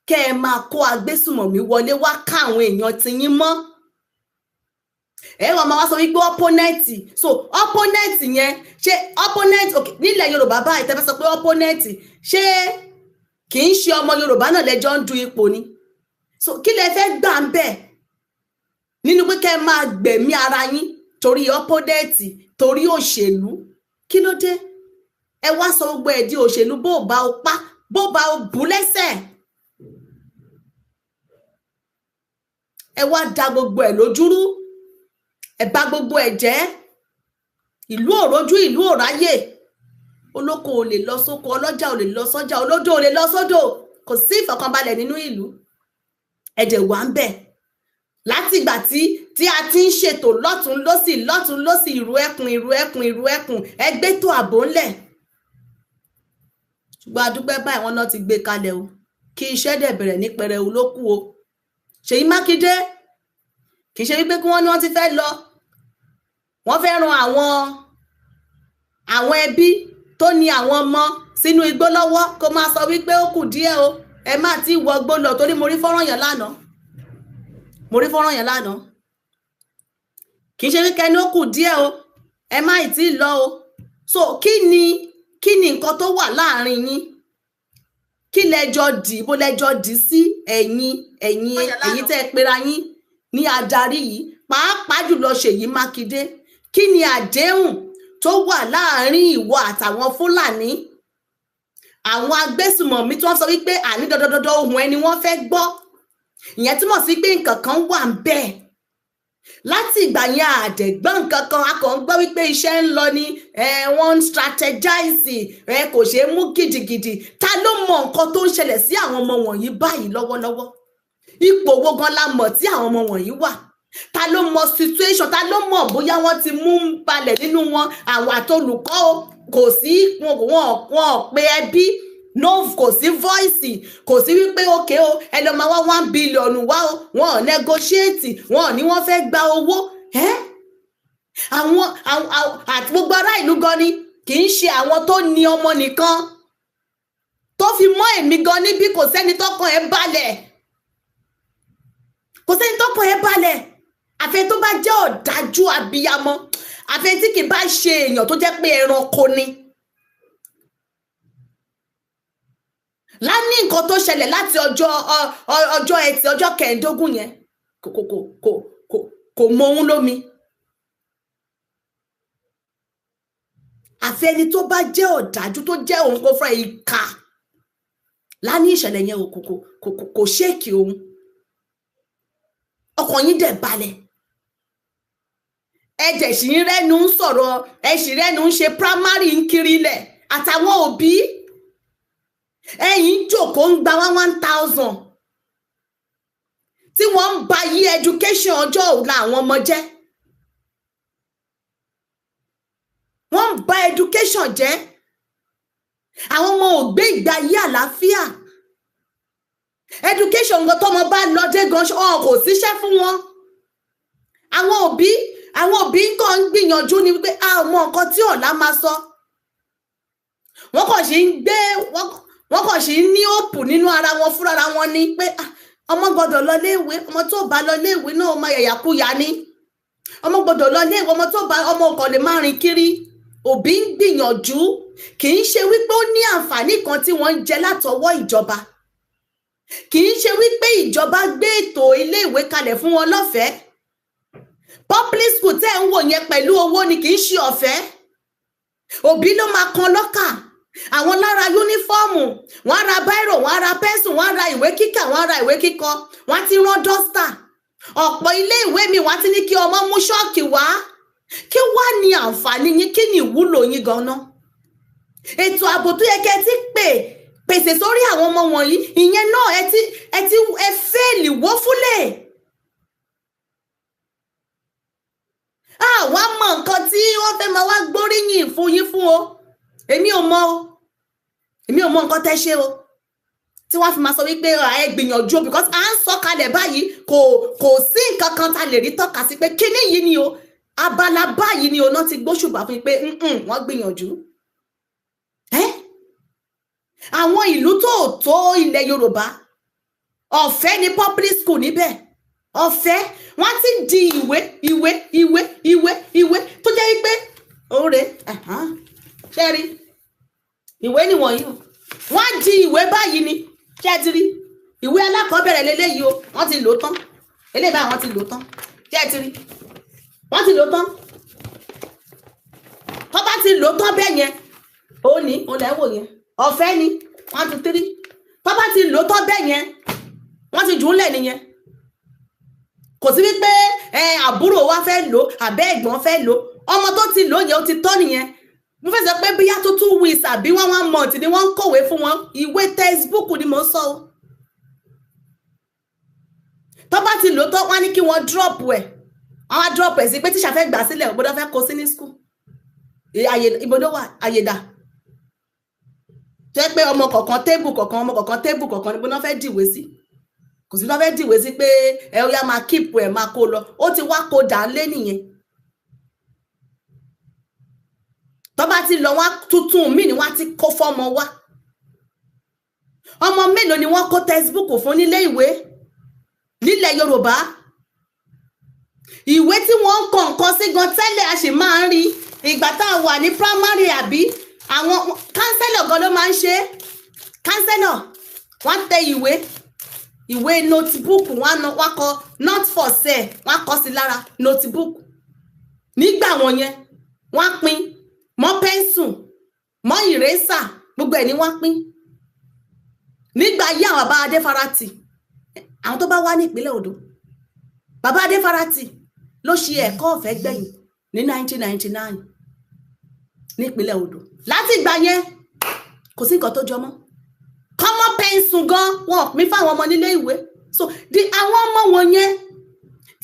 kẹ́ ẹ máa kó agbésùmọ̀mí wọlé wá ká àwọn èèyàn tiyín mọ́. Ẹ wọ́n máa wá sọ wípé opponent. So opponent yẹn, ṣé opponent, okay, nílẹ̀ Yorùbá báyìí, tẹ́ fẹ́ sọ pé opponent, ṣé kì í ṣe ọmọ Yorùbá náà lẹ́jọ́ ń du ipò ni? So kí lẹ fẹ́ gbà ń bẹ̀ nínú pé kẹ́ ẹ máa gbẹ̀mí ara yín torí opponent, torí òṣèlú? Kí ló dé? Ẹ wá sọ gbogbo ẹ̀ di òṣèlú. Bó bá o pa, bó bá o bú lẹ́sẹ̀, ẹ wá da gbogbo ẹ̀ lójúrú, ẹ bà gbogbo ẹ̀ jẹ́. Ìlú òrojú, ìlú òráyè. Olóko ò lè lọ sóko, ọlọ́jà ò lè lọ sọ́jà, olódò ò lè lọ sódò. Kò sí ìfọ̀kànbalẹ̀ nínú ìlú. Ẹ̀dẹ̀ wà ń bẹ̀ látìgbà tí a ti ń ṣètò lọ́tún lọ́sì, lọ́tún lọ́sì, ìrú ẹkùn, ìrú ẹkùn, ìrú ẹkùn, ẹgbẹ́ tó ààbò ńlẹ̀. Ṣùgbọ́n adúpẹ́ báyìí, wọn náà ti gbé kalẹ̀ o, kí iṣẹ́ dẹ̀ bẹ̀rẹ̀ ní pẹrẹu ló kù o. Ṣèyí Mákindé, kì í ṣe wípé kí wọ́n ní wọ́n ti fẹ́ lọ, wọ́n fẹ́ ran àwọn ẹbí tó ní àwọn ọmọ sínú igbó lọ́wọ́, kó máa sọ wípé ó kù díẹ̀ o, ẹ má ti wọgbó lọ, torí mo rí fọ́nrán yẹn lánàá, mo rí fọ́nrán yẹn lánàá. Kì í ṣe wípé ẹni ó kù díẹ̀ o, ẹ má ì tí ì lọ o. So kí ni nǹkan tó wà láàrin yín? Kí lẹjọ dì bó lẹjọ dì sí? Ẹ̀yin tẹ́ ẹ pera yín ní adarí yìí, pàápàá jùlọ Ṣèyí Mákindé, kí ni àdéhùn tó wà láàrin ìwọ àtàwọn Fúlàní, àwọn agbésùmọ̀mí tí wọ́n sọ wípé àní dandandandan ohùn ẹni wọ́n fẹ́ gbọ́? Ìyẹn túmọ̀ sí pé nǹkan kan wà ń bẹ̀ láti ìgbà yẹn. Àdẹ̀gbọ́n nǹkan kan, a kàn ń gbọ́ wípé iṣẹ́ ń lọ ni, wọ́n ń strategize, kò ṣeé mú gidigidi. Ta ló mọ nǹkan tó ń ṣẹlẹ̀ sí àwọn ọmọ wọ̀nyí báyìí lọ́wọ́lọ́wọ́? Ipò wo gan la mọ̀ tí àwọn ọmọ wọ̀nyí wà? Ta ló mọ situation? Ta ló mọ̀ bóyá wọ́n ti mú ń balẹ̀ nínú wọn, àwọn àtolùkọ́ o? Kò sí wọn pé ẹbí no, kò sí voice, kò sí wípé òkè o, ẹ lọ máa wá 1 billion wá o. Wọn ò negotiate, wọn ò ní wọ́n fẹ́ gba owó ẹ́. Àwọn àti gbogbo ará ìlú gan ni, kì í ṣe àwọn tó ní ọmọ nìkan, tó fi mọ́ èmi gan níbí, kò sẹ́ni tọ́kàn ẹ̀ balẹ̀, kò sẹ́ni tọ́kàn ẹ̀ balẹ̀, àfẹ́ tó bá jẹ́ ọ̀dájú abiyamọ, àfẹ́ tí kì bá ṣe èèyàn tó jẹ́ pé ẹranko ni. Láni nǹkan tó ṣẹlẹ̀ láti ọjọ́ Ẹtì, ọjọ́ 15 yẹn, kò mọ ohun lómi. Àfi ẹni tó bá jẹ́ ọ̀dájú, tó jẹ́ òun kó fúnra ìka láni ìṣẹ̀lẹ̀ yẹn kò ṣéèkì òun, ọkàn yín dẹ̀ balẹ̀. Ẹ dẹ̀ sì ń rẹ́nu ń sọ̀rọ̀, ẹ sì rẹ́nu ń ṣe primary ń kiri ilẹ̀ àtàwọn òbí. Ẹ̀yin jókòó ń gba 1,000 tí wọ́n ń ba yí education ọjọ́ ọ̀la àwọn ọmọ jẹ́. Wọ́n ń ba education jẹ́. Àwọn ọmọ ò gbé ìgbé ayé àlàáfíà. Education nǹkan tọ́mọ bá lọ dé gan, ọ kò síṣẹ́ fún wọn. Àwọn òbí nǹkan ń gbìyànjú ni wípé a ò mọ nǹkan tí ọ̀la máa sọ. Wọ́n kàn sí ń gbé, wọ́n kàn sí ń ní òpù nínú ara wọn fúnra wọn ni pé ọmọ gbọ́dọ̀ lọ léèwé, ọmọ tó bá lọ léèwé náà, ọmọ yàyàkuyà ni. Ọmọ gbọ́dọ̀ lọ léèwé, ọmọ tó bá, ọmọ kàn lè má rìn kiri. Òbí ń gbìyànjú, kì í ṣe wípé ó ní àǹfààní kan tí wọ́n ń jẹ látọwọ́ ìjọba, kì í ṣe wípé ìjọba gbé ètò iléèwé kalẹ̀ fún wọn lọ́fẹ̀ẹ́. Public school tẹ́ ń wò yẹn, pẹ̀lú owó ni, kì í ṣe ọ̀fẹ́. Òbí ló máa kan lọ́kà àwọn lára uniform, wọ́n á ra biro, wọ́n á ra pencil, wọ́n á ra ìwé kíkà, wọ́n á ra ìwé kíkọ, wọ́n á ti rán duster. Ọ̀pọ̀ ilé ìwé mi, wọ́n á ti ní kí ọmọ mú chalk wá. Kí wá ní àǹfààní yín? Kí ni ìwúlò yín ganan? Ètò ààbò tó yẹ kẹ́ ẹ ti pèsè sórí àwọn ọmọ wọ̀nyí, ìyẹn náà ẹ ti ẹ fail wọ́fúlẹ̀. Àwa mọ nǹkan tí wọ́n fẹ́ máa wá gbóríyìn fún yín fún o. Èmi ò mọ o, èmi ò mọ nǹkan tẹ́ ṣe o tí wọ́n fi máa sọ wípé ẹ gbìyànjú o, because à ń sọ kalẹ̀ báyìí, kò sí nǹkan kan tá lè rí tọ́ka sí pé kíní yìí ni o, abala báyìí ni o náà ti gbóṣùbà fún yín pé wọ́n gbìyànjú. Àwọn ìlú tó tó ilẹ̀ Yorùbá, ọ̀fẹ́ ni public school níbẹ̀. Ọ̀fẹ́. Wọ́n ti di ìwé ìwé ìwé ìwé ìwé tó jẹ́ wípé òre ṣe rí ìwé nìwọ̀nyí o. Wọ́n di ìwé báyìí ni, ṣé ti rí ìwé alákọ̀ọ́bẹ̀rẹ̀ lélẹ́yìí o. Wọ́n ti lò ó tán. Eléyìí báyìí wọ́n ti lò ó tán. Ṣé ti rí, wọ́n ti lò ó tán. Tó bá ti lò ó tán bẹ́ẹ̀ yẹn, ó ní ó lẹ́ wò yẹn, ọ̀fẹ́ ni, 1 2 3. Tó bá ti lò ó tán bẹ́ẹ̀ yẹn, wọ́n ti jù ú lẹ̀ nìyẹn. Kò sí wípé àbúrò wa fẹ́ lò àbẹ́ ẹ̀gbọ́n fẹ́ lò. Ọmọ tó ti lò yẹn, ó ti tọ́ nìyẹn. Mo fẹ́ sọ pé bíyá tó 2 weeks àbí wọ́n 1 month ni wọ́n ń kọ̀wé fún wọn. Ìwé textbook ni mò ń sọ o. Tó bá ti lò tán, wọ́n á ní kí wọ́n drop ẹ̀. Wọ́n á drop ẹ̀ sí pé tíṣà fẹ́ gbà sílẹ̀, ògbódò fẹ́ kó sí ní school. Àyè ibodò wà, àyè dà jẹ́ pé ọmọ kọ̀ọ̀kan table kọ̀ọ̀kan, ọmọ kọ̀ọ̀kan table kọ̀ọ̀kan níbo náà fẹ́ dìwé sí? Kò sí náà fẹ́ dìwé sí pé ẹ ó yá, máa keep ẹ̀, máa kó lọ. Ó ti wá kó dà lé nìyẹn. Tó bá ti lọ, wá tuntun míì ni wọ́n á ti kó fọ́mọ wá. Ọmọ mélòó ni wọ́n kó textbook fún nílé ìwé nílẹ̀ Yorùbá? Ìwé tí wọ́n ń kọ nǹkan sí gan tẹ́lẹ̀, a sì máa ń rí ìgbà tá a wà ní primary, àbí àwọn counselor gan ló máa ń ṣe é. Counselor, wọ́n tẹ ìwé, ìwé notebook, wọ́n á kọ "not for sale", wọ́n á kọ sí lára notebook. Nígbà wọn yẹn, wọ́n á pín mọ́ pencil, mọ́ eraser, gbogbo ẹ̀ ni wọ́n á pín nígbà ayé àwọn bàbá Adéfarati. Àwọn tó bá wá ní ìpínlẹ̀ Ondo, bàbá Adéfarati ló ṣe ẹ̀kọ́ ọ̀fẹ́ gbẹ̀yìn ní 1999 nípínlẹ̀ Ondo. Láti ìgbà yẹn, kò sí nǹkan tó jọ mọ́ common pencil gan, wọn ò pín fáwọn ọmọ nílé ìwé. So di àwọn ọmọ wọn yẹn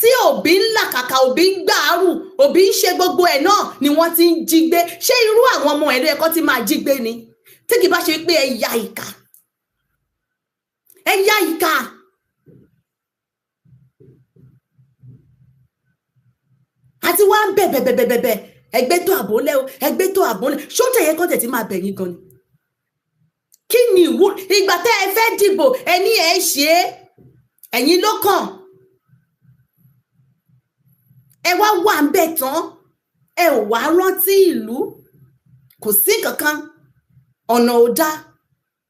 tí òbí ń làkàkà, òbí ń gbàárù, òbí ń ṣe gbogbo ẹ̀ náà ni wọ́n ti ń jí gbé. Ṣé irú àwọn ọmọ ẹ̀ ló yẹ kó ti máa jí gbé ni? Tí kì bá ṣe pé ẹ ya ìkà, ẹ ya ìkà. Àti wá ń bẹ̀ bẹ̀ bẹ̀ bẹ̀ bẹ̀, ẹgbẹ́ tó àbò lẹ́ o, ẹgbẹ́ tó àbò lẹ́. Sójà yẹn kọ́ tẹ̀ tí máa bẹ̀ yín gan ni. Kí ni ìwú ìgbà tẹ́ ẹ fẹ́ dìbò, ẹ ní ẹ ṣe é, ẹ̀yin ló kàn. Ẹ wá wà ń bẹ̀ tán, ẹ ò wá rántí ìlú. Kò sí kankan, ọ̀nà ò dáa,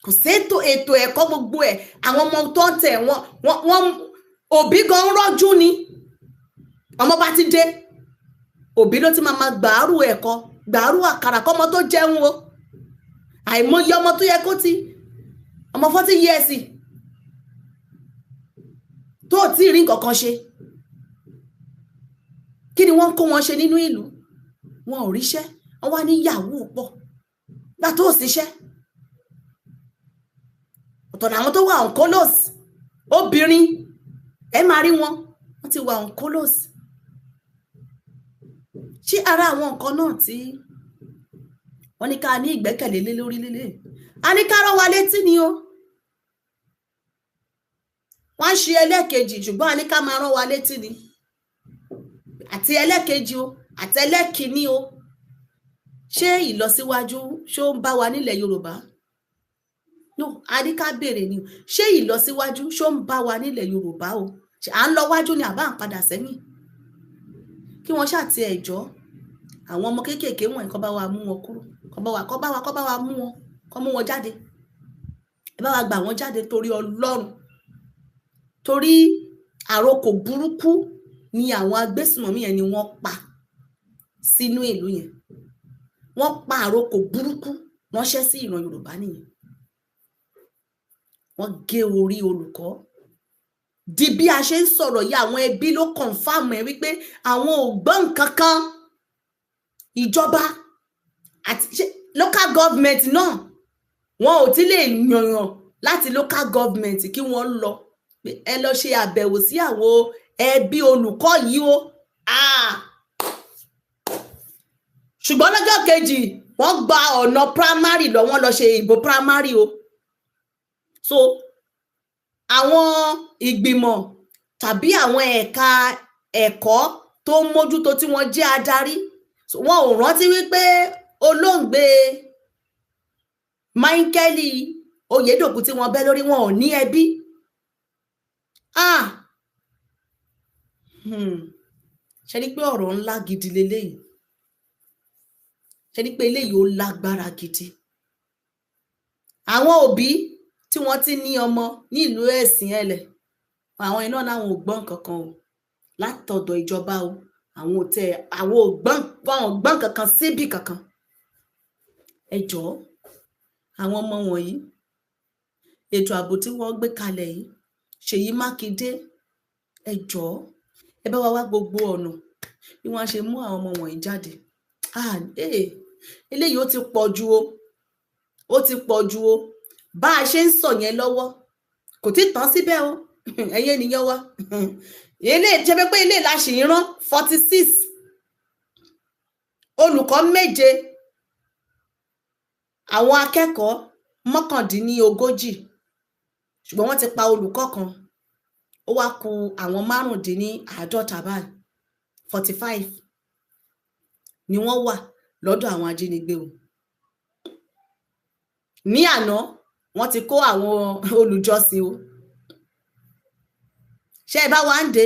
kò sí ètò ẹ̀kọ́, gbogbo ẹ̀, àwọn ọmọ tó ń tẹ̀ wọ́n wọ́n, òbí gan ń rọ́jú ni. Ọmọ bá ti dé, òbí ló ti máa ma gbàárù ẹ̀kọ́, gbàárù àkàrà kọ́mọ tó jẹun o. Àìmọye ọmọ tó yẹ kó ti ọmọ 40 years tó tí ì rí nǹkan kan ṣe. Kí ni wọ́n ń kó wọn ṣe nínú ìlú? Wọn ò ríṣẹ́. Wọ́n wá ní yahoo pọ̀ gbà tó síṣẹ́. Ọ̀tọ̀ làwọn tó wà oncolos. Obìnrin, ẹ máa rí wọn, wọ́n ti wà oncolos. Ṣé ara àwọn nǹkan náà tí wọ́n ní ká ní ìgbẹ́kẹ̀lé lé lórí lélẹ̀, a ní ká rán wa létí ni o. Wọ́n á ṣe ẹlẹ́ẹ̀kejì, ṣùgbọ́n a ní ká máa rán wa létí ni, àti ẹlẹ́ẹ̀kejì o, àti ẹlẹ́ẹ̀kínní o. Ṣé ìlọsíwájú ṣó ń bá wa nílẹ̀ Yorùbá? No, a ní ká béèrè ni o. Ṣé ìlọsíwájú ṣó ń bá wa nílẹ̀ Yorùbá o? À ń lọ wájú ni àbá ń padà sẹ́yìn? Kí wọ́n ṣáà ti ẹ̀jọ́ àwọn ọmọ kéékèèké wọ̀nyí, kó bá wa mú wọn kúrò, kó bá wa mú wọn, kó mú wọn jáde. Ẹ bá wa gbà wọ́n jáde torí Ọlọ́run, torí àrokò burúkú ni àwọn agbésùnmọ̀mí yẹn ni wọ́n pa sínú ìlú yẹn. Wọ́n pa àrokò burúkú ránṣẹ́ sí ìran Yorùbá nìyẹn. Wọ́n gé orí olùkọ́. Di bí a ṣe ń sọ̀rọ̀ yìí, àwọn ẹbí ló confirm ẹ̀ wípé àwọn ò gbọ́ nǹkan kan. Ìjọba àti local government náà, wọn ò tí lè yànyàn láti local government kí wọ́n lọ, ẹ lọ ṣe àbẹ̀wò sí àwọn ẹbí olùkọ́ yìí o. Ṣùgbọ́n lọ́jọ́ kejì, wọ́n gba ọ̀nà primary lọ, wọ́n lọ ṣe ìbò primary o. So àwọn ìgbìmọ̀ tàbí àwọn ẹ̀ka ẹ̀kọ́ tó ń mójútó tí wọ́n jẹ́ adarí, wọn ò rántí wípé olóògbé Michael Oyèdòkun tí wọ́n bẹ́ lórí, wọn ò ní ẹbí. Ah, Ṣe rí pé ọ̀rọ̀ ńlá gidi leléyìí? Ṣe rí pé eléyìí ó lágbára gidi? Àwọn òbí tí wọ́n ti ní ọmọ ní ìlú ẹ̀sìn ẹlẹ̀, àwọn iná làwọn ò gbọ́ nǹkan kan o látọ̀dọ̀ ìjọba o. Àwọn ò tẹ, àwọn ò gbọ́, àwọn ò gbọ́ nǹkan kan síbì kankan. Ẹ jọ̀ọ́, àwọn ọmọ wọ̀nyí, ètò ààbò tí wọ́n gbé kalẹ̀ yìí, Ṣèyí Mákindé, ẹ jọ̀ọ́, ẹ bá wa wá gbogbo ọ̀nà bí wọ́n á ṣe mú àwọn ọmọ wọ̀nyí jáde. Ah, eléyìí ó ti pọ̀ ju o, ó ti pọ̀ ju o. Bá a ṣe ń sọ yẹn lọ́wọ́, kò tí tán síbẹ̀ o. Ẹ̀yin ènìyàn wa, eléyìí ṣe pé eléyìí la ṣì ń rán 46 olùkọ́, 7, àwọn akẹ́kọ̀ọ́ 39, ṣùgbọ́n wọ́n ti pa olùkọ́ kan, ó wá ku àwọn 55 báyìí. 45 ni wọ́n wà lọ́dọ̀ àwọn ajínigbé o. Ní àná, wọ́n ti kó àwọn olùjọ́sìn o. Ṣé ẹ bá wa ń dé?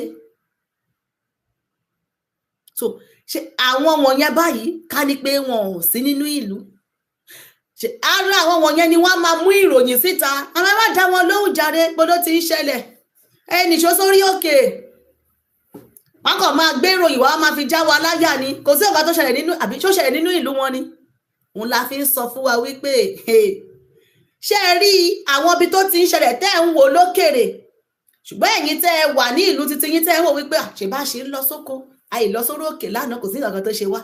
So ṣe àwọn wọ̀nyẹn báyìí, ká ní pé wọn ò sí nínú ìlú, ṣe ara àwọn wọ̀nyẹn ni wọ́n máa mú ìròyìn síta? Àwọn ẹ má dá wọn lóhùn jàre, gbọdọ̀ ti ń ṣẹlẹ̀, ẹ nìṣó sórí òkè. Wọn kàn máa gbé ìròyìn wá, máa fi já wa láyà ni. Kò sí nǹkan tó ṣẹlẹ̀ nínú, àbí tó ṣẹlẹ̀ nínú ìlú wọn ni. Òun la fi ń sọ fún wa wípé, ṣé ẹ rí àwọn ibi tó ti ń ṣẹlẹ̀ tẹ́ ẹ̀ ń wò lókèrè, ṣùgbọ́n ẹ̀yin tẹ́ ẹ wà ní ìlú títí yín, tẹ́ ẹ ń wò wípé ṣe bá ṣe ń lọ sóko, àì lọ sórí òkè lánàá, kò sí nǹkan tó ṣe wá.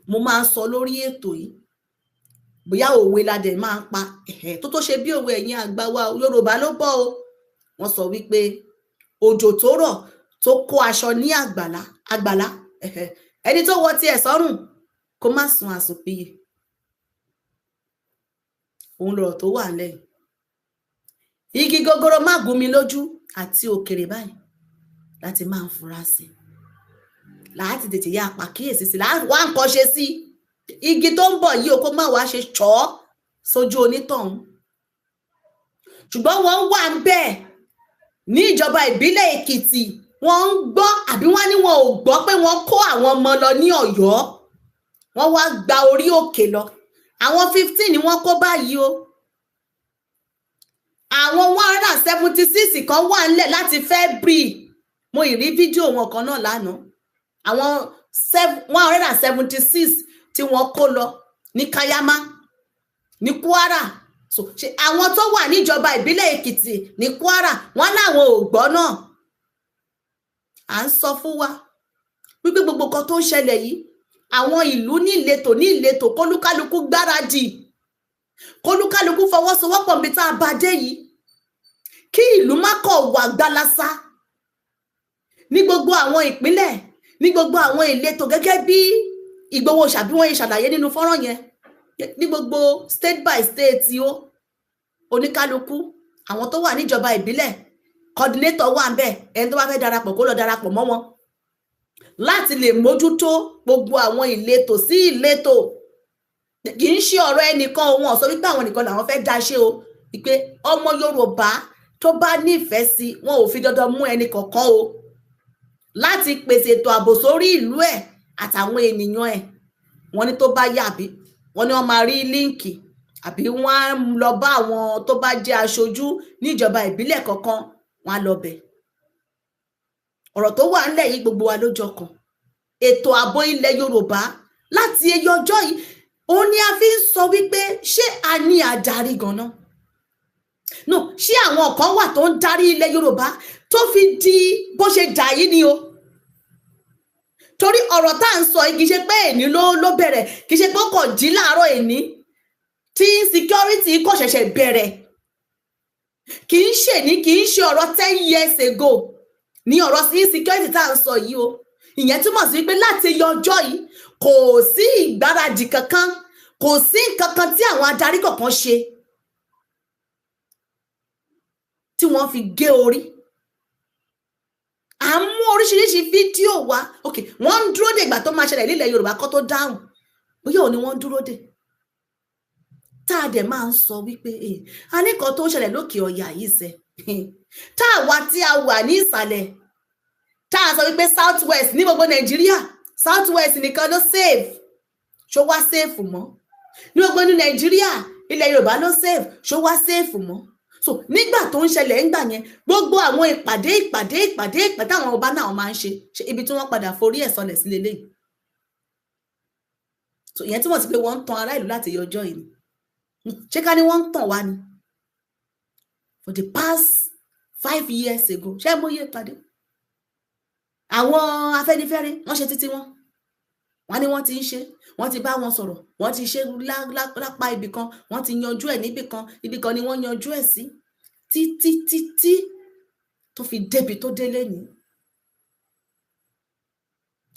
Mo máa ń sọ lórí ètò yìí, bóyá òwe la dẹ̀ máa ń pa tó ṣe bí òwe. Ẹ̀yin àgbà wa, Yorùbá ló bọ̀ o, wọ́n sọ wípé òjò tó rọ̀ tó kó aṣọ ní àgbàlá àgbàlá, ẹni tó wọ tiẹ̀ sọ́rùn kó má sun àsùnpìyè. Òun lọ̀rọ̀ tó wà lẹ́yìn igi gogoro má gún mi lójú àti òkèrè báyìí láti máa ń fura sí, láti tètè yá àpàkíyèsí sí, láti wá nǹkan ṣe sí igi tó ń bọ̀ yìí o, kó má wàá ṣe ṣọ́ sójú onítọ̀hún. Ṣùgbọ́n wọ́n wà ń bẹ́ẹ̀ ní ìjọba ìbílẹ̀ Èkìtì, wọ́n ń gbọ́, àbí wọ́n ní wọn ò gbọ́ pé wọ́n kó àwọn ọmọ lọ ní Ọ̀yọ́? Wọ́n wá gba orí òkè lọ. Àwọn 15 ni wọ́n kó báyìí o. Àwọn 176 kan wà ńlẹ̀ láti February. Mo ì rí fídíò wọn kan náà lánàá, àwọn 176 tí wọ́n kó lọ ní Kayama ní Kwara. So ṣe àwọn tó wà níjọba ìbílẹ̀ Èkìtì ní Kwara, wọ́n láwọn ò gbọ́ náà? À ń sọ fún wa wípé gbogbo nǹkan tó ń ṣẹlẹ̀ yìí, àwọn ìlú ní ìletò ní ìletò, kólúkálukú gbáradì, kólúkálukú fọwọ́sowọ́pọ̀ níbi tá a bá dé yìí, kí ìlú má kọ̀ wà gbalasa ní gbogbo àwọn ìpínlẹ̀, ní gbogbo àwọn ìletò, gẹ́gẹ́ bí Ìgbòho ṣàbí wọ́n yẹn ṣàlàyé nínú fọ́nrán yẹn, ní gbogbo state by state o. Oníkálukú àwọn tó wà níjọba ìbílẹ̀, coordinator wà ń bẹ̀. Ẹni tó bá fẹ́ darapọ̀, kó lọ darapọ̀ mọ́ wọn láti lè mójútó gbogbo àwọn ìletò sí ìletò. Kì í ṣe ọ̀rọ̀ ẹnìkan òun ọ̀sọ́ wípé àwọn nìkan làwọn fẹ́ dá ṣe o, wípé ọmọ Yorùbá tó bá nífẹ̀ẹ́ sí wọn, ò fi dandan mú ẹnì kọ̀ọ̀kan o, láti pèsè ètò ààbò sórí ìlú ẹ̀ àtàwọn ènìyàn ẹ̀. Wọ́n ní tó bá yà bí wọ́n ní wọ́n máa rí link, àbí wọ́n á lọ bá àwọn tó bá jẹ́ aṣojú níjọba ìbílẹ̀ kọ̀ọ̀kan, wọ́n á lọ bẹ̀. Ọ̀rọ̀ tó wà ńlẹ̀ yìí, gbogbo wa ló jọ kàn. Ètò ààbò ilẹ̀ Yorùbá láti eye ọjọ́ yìí, òun ni a fi ń sọ wípé, ṣé a ní adarí ganan? No, ṣé àwọn kan wà tó ń darí ilẹ̀ Yorùbá tó fi di bó ṣe dà yìí ni o? Torí ọ̀rọ̀ tá à ń sọ yìí, kì í ṣe pé èní ló bẹ̀rẹ̀, kì í ṣe pé ó kàn jí láàárọ̀ èní tí insecurity kò ṣẹ̀ṣẹ̀ bẹ̀rẹ̀. Kì í ṣe ní, kì í ṣe ọ̀rọ̀ 10 years ago ní ọ̀rọ̀ insecurity tá à ń sọ yìí o. Ìyẹn túmọ̀ sí pé láti yọ ọjọ́ yìí, kò sí ìgbáradì kankan, kò sí nǹkan kan tí àwọn adarí kọ̀ọ̀kan ṣe tí wọ́n fi gé orí. À ń mú oríṣiríṣi fídíò wá. Ok, wọ́n ń dúró dè ìgbà tó máa ṣẹlẹ̀ nílẹ̀ Yorùbá kó tó dáhùn. Bóyá òun ni wọ́n ń dúró dè. Tá a dẹ̀ máa ń sọ wípé a ní kan tó ń ṣẹlẹ̀ lókè ọ̀yà yìí sẹ́, tá a wá tí a wà ní ìsàlẹ̀. Tá a sọ wípé South West ní gbogbo Nàìjíríà, South West nìkan ló safe, ṣó wá safe mọ́? Ní gbogbo ní Nàìjíríà, ilẹ̀ Yorùbá ló safe, ṣó wá safe mọ́? So nígbà tó ń ṣẹlẹ̀ ńgbà yẹn, gbogbo àwọn ìpàdé ìpàdé ìpàdé ìpàdé àwọn ọba náà máa ń ṣe, ṣe ibi tí wọ́n padà forí ẹ̀ sọlẹ̀ sí leléyìí. So ìyẹn túmọ̀ sí pé wọ́n ń tan ará ìlú láti yọ ọjọ́ yìí ni. Ṣé ká ní wọ́n ń tàn wá ni? For the past 5 years ago, ṣé mo yé ìpàdé àwọn Afẹ́nifẹ́re wọ́n ṣe títí wọn, wọ́n ní wọ́n ti ń ṣe, wọ́n ti bá wọn sọ̀rọ̀, wọ́n ti ṣe lápá ibì kan, wọ́n ti yanjú ẹ̀ níbì kan, ibì kan ni wọ́n yanjú ẹ̀ sí títí títí tó fi débi tó délé ní.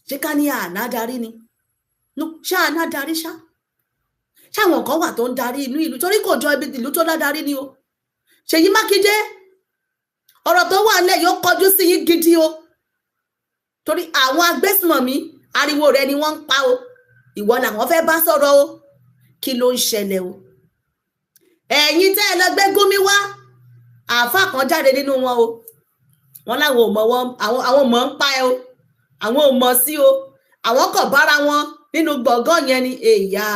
Ṣé ká ní àná darí ni? No, ṣá àná darí ṣá, ṣáwọn kan wà tó ń darí inú ìlú, torí kò jọ ibi ìlú tó ládarí ni o. Ṣèyí Mákindé, ọ̀rọ̀ tó wà nílẹ̀ yóò kọjú sí yín gidi o, torí àwọn agbésùmọ̀mí ariwo rẹ ni wọ́n ń pa o, ìwọ làwọn fẹ́ bá sọ̀rọ̀ o. Kí ló ń ṣẹlẹ̀ o? Ẹ̀yin tẹ́ ẹ lọ gbé Gúnmi wá, àáfàá kan jáde nínú wọn o, wọn láwọn ò mọ̀ wọn, àwọn mọ̀ ń pa ẹ o, àwọn ò mọ̀ sí o, àwọn kò bára wọn nínú gbọ̀ngàn yẹn ni. Èyà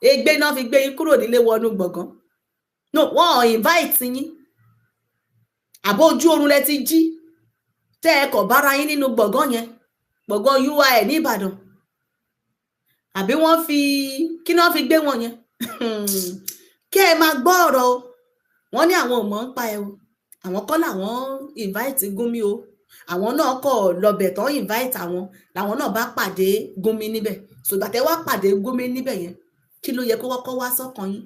ègbé náà fi gbé yín kúrò nílé wọnú gbọ̀ngàn. No, wọn ò invite yín, àbó ojú oorun lẹ ti jí tẹ́ ẹ kọ̀ bára yín nínú gbọ̀ngàn yẹn, gbọ̀ngàn UI ní Ìbàdàn, àbí wọ́n fi kí náà fi gbé wọn yẹn? Kí ẹ máa gbọ́ ọ̀rọ̀ o. Wọ́n ní àwọn ò mọ̀ ń pa ẹ o, àwọn kọ́ làwọn invite Gúnmi o, àwọn náà kọ̀ lọ́bẹ̀ tán invite àwọn, làwọn náà bá pàdé Gúnmi níbẹ̀. Ṣùgbọ́n tẹ́ wá pàdé Gúnmi níbẹ̀ yẹn, kí ló yẹ kó kọ́kọ́ wá sọ́kàn yín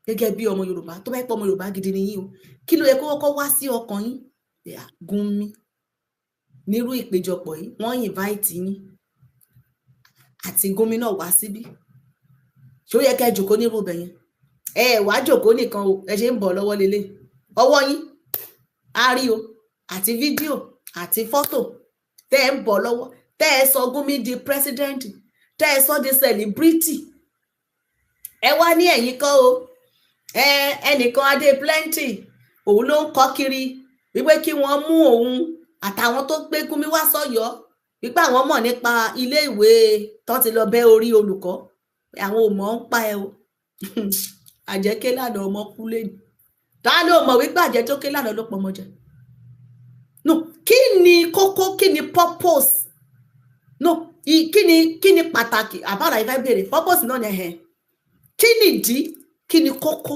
gẹ́gẹ́ bí ọmọ Yorùbá? Tó bá yẹ pé ọmọ Yorùbá gidi ni yín o, kí ló yẹ kó kọ́kọ́ wá sí ọkàn yín? Gúnmi nírú ìpéjọpọ̀ yìí, wọ́n invite yín àti Gúnmi náà wá síbí, ṣé ó yẹ kẹ́ ẹ jòkó nírú ibẹ̀ yẹn? Ẹ wá jòkó nìkan o, ẹ ṣe ń bọ̀ lọ́wọ́ lélẹ̀ ọwọ́ yín á rí o, àti fídíò àti fọ́tò tẹ́ ẹ ń bọ̀ lọ́wọ́, tẹ́ ẹ sọ Gúnmi di president, tẹ́ ẹ sọ di celebrity. Ẹ wá ní ẹ̀yìn kọ́ o, ẹ ẹnìkan Adé Plenty òun ló ń kọ́ kiri wípé kí wọ́n mú òun àtàwọn tó gbé Gúnmi wá sọ́yọ́, wípé àwọn mọ̀ nípa ilé ìwé tó ti lọ bẹ́ orí olùkọ́, àwọn ò mọ̀ ń pa ẹ o. Àjẹké lánàá ọmọ kú lẹ́nu, ta ló mọ̀ wípé àjẹ tó ké lánàá ló pọmọ jẹ? No, kí ni kókó, kí ni purpose? No, kí ni pàtàkì àbára ìfẹ́ béèrè purpose náà ni ẹ̀hẹ̀. Kí ni ìdí, kí ni kókó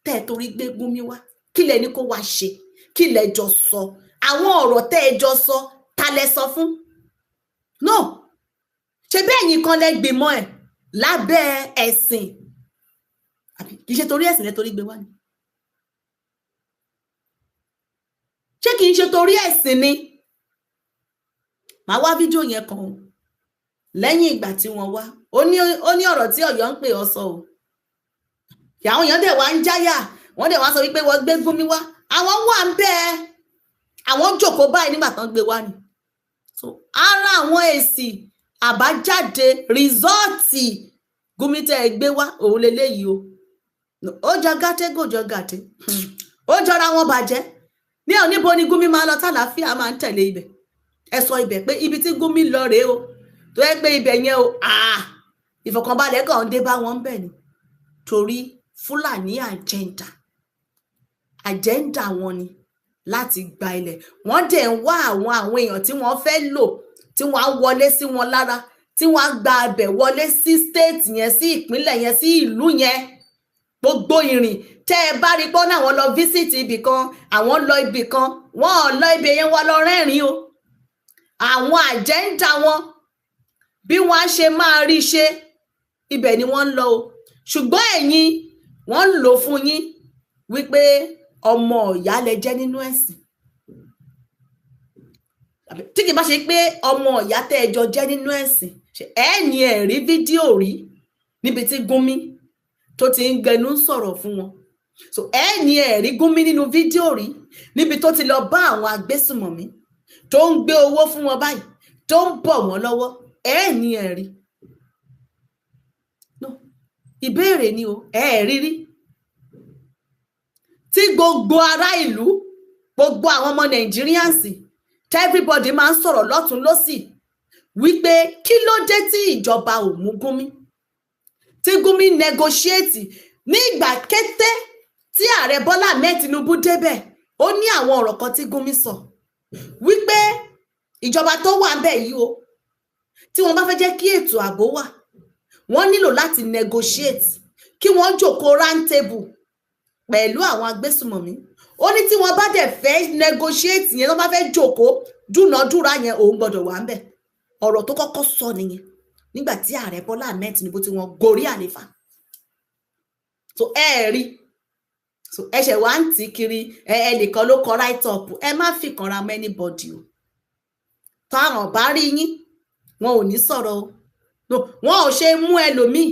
tẹ́ ẹ torí gbé Gúnmi wá? Kí lẹ ní kó wá ṣe? Kí lẹ jọ sọ? Àwọn ọ̀rọ̀ tẹ́ ẹ jọ sọ, ta lẹ sọ fún? No, ṣe bí ẹ̀yin kan lẹ gbìmọ̀ ẹ̀ lábẹ́ ẹ̀sìn, àbí kì í ṣe torí ẹ̀sìn lẹ torí gbé wá ni? Ṣé kì í ṣe torí ẹ̀sìn ni? Màá wá fídíò yẹn kan o lẹ́yìn ìgbà tí wọ́n wá. Ó ní ọ̀rọ̀ tí Ọ̀yọ́ ń pè ọ́ sọ o, àwọn èèyàn dẹ̀ wá ń jáyà, wọ́n dẹ̀ wá sọ wípé wọ́n gbé Gúnmi wá, àwọn wà ń bẹ́ẹ̀, àwọn jókòó báyìí nígbà tán gbé wá ni. So ara àwọn èsì àbájáde rìsọ́ọ̀tì Gúnmi tẹ́ ẹ gbé wá òun leléyìí o. Ó jọ gàtẹ́, kò jọ gàtẹ́, ó jọra wọn bàjẹ́. Ní ọ̀ níbo ni Gúnmi máa lọ tàlàáfíà máa ń tẹ̀lé ibẹ̀? Ẹ sọ ibẹ̀ pé ibi tí Gúnmi lọ rèé o, tó yẹ pé ibẹ̀ yẹn o, ìfọ̀kànbalẹ̀ kàn ń dé bá wọn bẹ̀ ni, torí Fúlàní àjẹ́ndà wọn ni láti gba ilẹ̀. Wọ́n dẹ̀ ń wá àwọn èèyàn tí wọ́n fẹ́ lò, tí wọ́n á wọlé sí wọn lára, tí wọ́n á gba abẹ̀ wọlé sí state yẹn, sí ìpínlẹ̀ yẹn, sí ìlú yẹn. Gbogbo ìrìn tẹ́ ẹ bá rí pọ́n náà, wọ́n lọ visit ibì kan, àwọn lọ ibì kan, wọ́n ò lọ ibì yẹn, wọ́n lọ rẹ́rìn o. Àwọn àjẹ́ńdà wọn bí wọ́n á ṣe máa rí ṣe, ibẹ̀ ni wọ́n ń lọ o. Ṣùgbọ́n ẹ̀yin wọ́n ń lò fún yín wípé ọmọ ìyá lẹ jẹ́ nínú ẹ̀sìn, tí kì bá ṣe pé ọmọ ìyá tẹ́ ẹ jọ jẹ́ nínú ẹ̀sìn. Ẹ ní ẹ rí fídíò rí níbi tí Gúnmi tó ti ń gbẹnu sọ̀rọ̀ fún wọn. So ẹ ní ẹ rí Gúnmi nínú fídíò rí níbi tó ti lọ bá àwọn agbésùmọ̀mí tó ń gbé owó fún wọn báyìí, tó ń bọ̀ wọ́n lọ́wọ́. Ẹ ní ẹ rí. No, ìbéèrè ni o, ẹ rí rí tí gbogbo ará ìlú, gbogbo àwọn ọmọ Nàìjíríànsì Everybody máa ń sọ̀rọ̀ lọ́tún lọ́sì wípé kí ló dé tí ìjọba ò mú Gumi, tí Gumi negotiate. Ní ìgbà kété tí ààrẹ Bọ́lá Ahmed Tinubu débẹ̀, ó ní àwọn ọ̀rọ̀ kan tí Gumi sọ wípé ìjọba tó wà ńbẹ̀ yìí o, tí wọ́n bá fẹ́ jẹ́ kí ètò ààbò wà, wọ́n nílò láti negotiate, kí wọ́n jókòó round table pẹ̀lú àwọn agbésùmọ̀mí. Ó ní tí wọ́n bá dẹ̀ fẹ́ negotiate yẹn, wọ́n bá fẹ́ jókòó dúnàádúrà yẹn, òun gbọ́dọ̀ wà ńbẹ̀. Ọ̀rọ̀ tó kọ́kọ́ sọ nìyẹn nígbà tí ààrẹ Bọ́lá Ahmed Tinubu tí wọ́n gorí àlefa. So ẹ rí, so ẹ ṣẹ̀ wá ń tì kiri ẹ, ẹnìkan ló kọ write up. Ẹ má fi kanra mọ́ anybody o. Táwọn bá rí yín, wọn ò ní sọ̀rọ̀ o. No, wọn ò ṣe mú ẹlòmíì,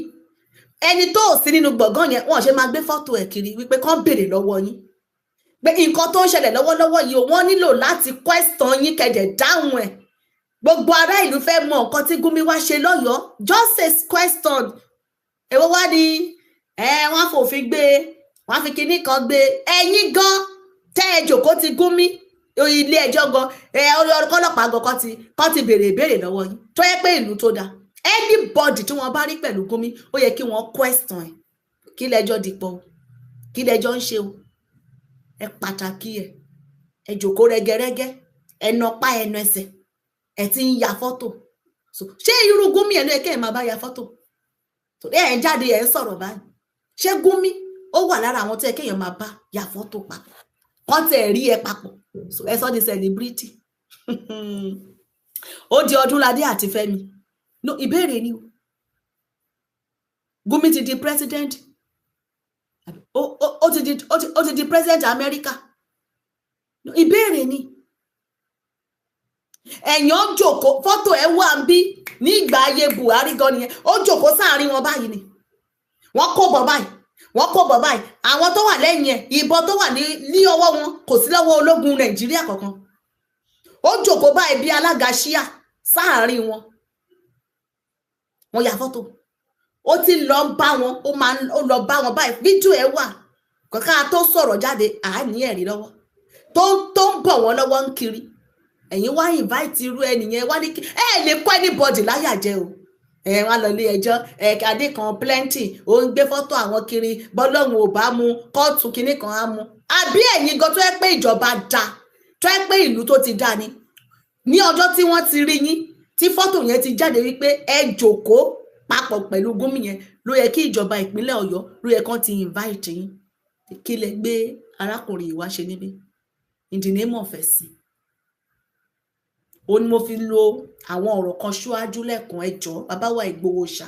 ẹni tó ò sí nínú gbọ̀ngàn yẹn, wọn ò ṣe máa gbé fọ́tò ẹ̀ kiri wípé kán béèrè lọ́wọ́ yín pé nǹkan tó ń ṣẹlẹ̀ lọ́wọ́lọ́wọ́ yìí o. Wọ́n nílò láti question yín kẹ̀dẹ̀ dáhùn ẹ̀. Gbogbo ará ìlú fẹ́ mọ nǹkan tí Gumi wá ṣe lọ́yọ̀ọ́. Just a question. Èwo wá ní ẹ wọ́n fòfin gbé, wọ́n fi kinní kan gbé? Ẹ̀yin gan tẹ́ ẹ jòkó ti Gumi, ilé ẹjọ́ gan ẹ, ọlọ́pàá gan kọ́ ti béèrè ìbéèrè lọ́wọ́ yín. Tó yẹ pé ìlú tó dáa, anybody tí wọ́n bá rí pẹ̀lú Gumi, ó yẹ kí wọ́n question ẹ̀. Kí lẹ́jọ́ dìpọ̀ o? Kí lẹ́jọ́ ń ṣe o? Ẹ pàtàkì ẹ, ẹ jòkó rẹgẹrẹgẹ, ẹ nọpá ẹnu ẹsẹ̀, ẹ ti ń ya fọ́tò. So ṣé irú Gumi ẹ ló yẹ kẹ́ ẹ máa bá ya fọ́tò? Ẹ ń jáde, ẹ ń sọ̀rọ̀ báyìí. Ṣé Gumi ó wà lára àwọn tó yẹ kéèyàn máa bá ya fọ́tò papọ̀, kọ́ tẹ̀ rí ẹ papọ̀? So ẹ sọ di celebrity. Ó di Ọdúnládé àti Fẹ́mi. No, ìbéèrè ni o. Gumi ti di president, ó ti di president America. No, ìbéèrè ni. Ẹ̀yàn jòkó, fọ́tò ẹ̀ wà ń bí ní ìgbà ayé Buhari gan nìyẹn. Ó jòkó sáàrin wọn báyìí ni wọ́n kó bọ̀ báyìí, wọ́n kó bọ̀ báyìí. Àwọn tó wà lẹ́yìn ẹ̀, ìbọn tó wà ní ọwọ́ wọn kò sí lọ́wọ́ ológun Nàìjíríà kankan. Ó jòkó báyìí bí alága ṣíà sáàrin wọn, wọ́n ya fọ́tò. Ó ti lọ bá wọn, ó máa ń ó lọ bá wọn báyìí. Fídíò ẹ̀ wà kọ́ká tó sọ̀rọ̀ jáde, à ní ẹ̀rí lọ́wọ́ tó ń bọ̀ wọ́n lọ́wọ́ ń kiri. Ẹ̀yin wá invite irú ẹnìyẹn wá ní kí ẹ lè kọ́ anybody láyà jẹ o. Ẹ wá lọ ilé ẹjọ́, ẹ adé kan plenty, ó ń gbé fọ́tò àwọn kiri. Bọ́lọ́hún ò bá mu kóòtù kinní kan á mu àbí? Ẹ̀yin gan tó yẹ pé ìjọba da, tó yẹ pé ìlú tó ti dá ni, ní ọjọ́ tí wọ́n ti rí yín tí fọ́tò yẹn ti jáde wípé ẹ jòkóó papọ̀ pẹ̀lú Gumi yẹn, ló yẹ kí ìjọba ìpínlẹ̀ Ọ̀yọ́, ló yẹ kán ti invite yín. Kí lẹ gbé arákùnrin yìí wá ṣe níbí in the name of ẹ̀sìn? Ó ní mo fi lo àwọn ọ̀rọ̀ kan ṣíwájú lẹ́ẹ̀kan. Ẹjọ́ bàbá wa Ìgbòho ṣá,